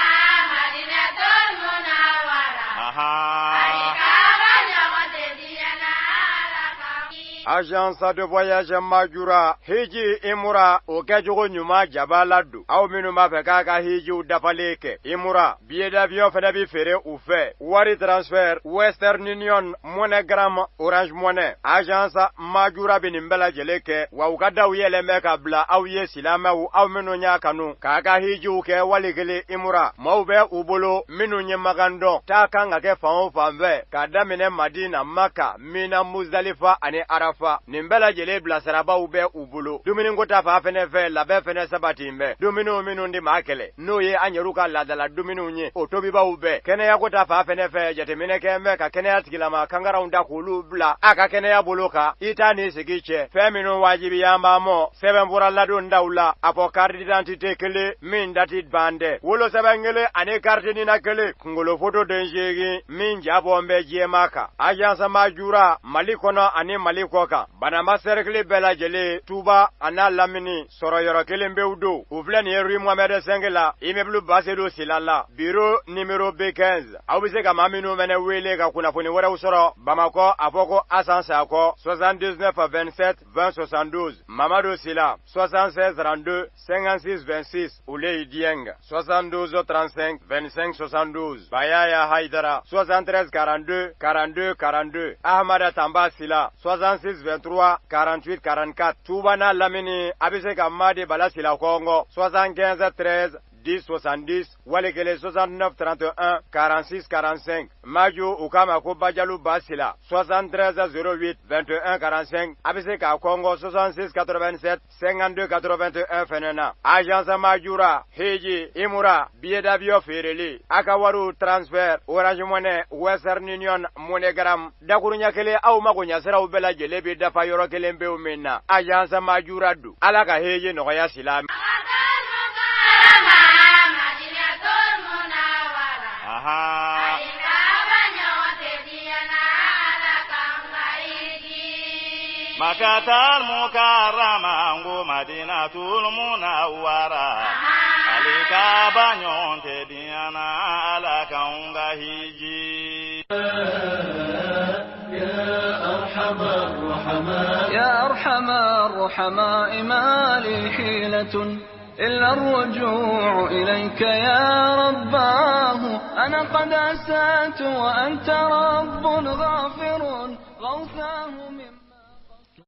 مدينة المنورة عليك. Agence de voyage Majura, hiji imura o kɛcogo ɲuman jaba la don. Aw minnu b'a fɛ k'a ka hijiw dafalen kɛ, imura billet d'avion fɛnɛ bi feere u fɛ, wari transfert, Western Union, MoneyGram, Orange Money. Agence Majura bɛ nin bɛɛ lajɛlen kɛ, wa u ka daw yɛlɛn bɛ ka bila aw ye. Silamɛw, aw minnu y'a kanu k'a ka hijiw kɛ wali kelen imura, maaw bɛ u bolo minnu ye makan dɔn taa kan ka kɛ fan o fan fɛ, k'a daminɛ Madina, Maka, Mina, Muzdalifa ani Arafa. fa. Nin bɛɛ lajɛlen bilasirabaw bɛ u bolo. Dumuniko ta fan fɛnɛ fɛ, labɛn fɛnɛ sabati bɛ. Dumuniw minnu di maa kɛlɛ, n'o ye an yɛrɛw ka laadala dumuniw ye, o tobibaw bɛɛ. Kɛnɛyako ta fan fɛnɛ fɛ, jateminɛ kɛ bɛ ka kɛnɛya tigilama kangaranw da k'olu bila a ka kɛnɛya bolo kan. I t'a ni sigi cɛ, fɛn minnu wajibiya b'an mɔ, sɛbɛnfura ladon daw la, a fɔ carte d'identité kelen min dati ban dɛ, wolosɛbɛn kelen ani carte nina kelen, kunkolo foto den seegin min ja bɔ bɛ jɛma kan. Agence Majura, Mali kɔnɔ ani Mali kɔ kan, Banamba cercle bɛɛ lajɛlen, Tuba a n'a lamini sɔrɔ yɔrɔ kelen pewu don. U filɛ nin ye rue Mohamed 5 la, immeuble Basedu Sila la, bureau numéro B15. Aw bɛ se ka maa minnu fɛnɛ wele ka kunnafoni wɛrɛw sɔrɔ Bamakɔ, a fɔ ko Asan Sakɔ, 79 27 20 72, Mamadu Sila, 76 32 56 26, Uley Dieng, 72 35 25 72, Bayaya Haidara, 73 42 42 42, Ahmada Tamba Sila, 66 23 48 44, Touba n'a lamini, a bɛ se ka Madi Bala Sila kɔngɔ, 75 13 10 70, wali kelen 69 31 46 45, Maju u k'a ma ko Bajalu Basila, 73 08 21 45, a bɛ se k'a kɔngɔ 66 87 52 81 fɛnɛ na. Agence Majura, Heji, Imura, billet d'avion feereli, a ka wariw transfert, Orange Money, Western Union, MoneyGram, dakuruɲɛ kelen aw mago ɲɛsiraw bɛɛ lajɛlen bɛ dafa yɔrɔ kelen pewu min na. Agence Majura don. Ala ka heji nɔgɔya sila. Makatal Mukarrama ngo Madinatul Munawwara, Alikaba ɲɔgɔn tɛ diɲɛ na, Ala k'anw ka hiji. يا أرحم الرحماء يا أرحم الرحماء ما لي حيلة إلا الرجوع إليك يا رباه. أنا قد أسأت وأنت رب غافر غوثاه من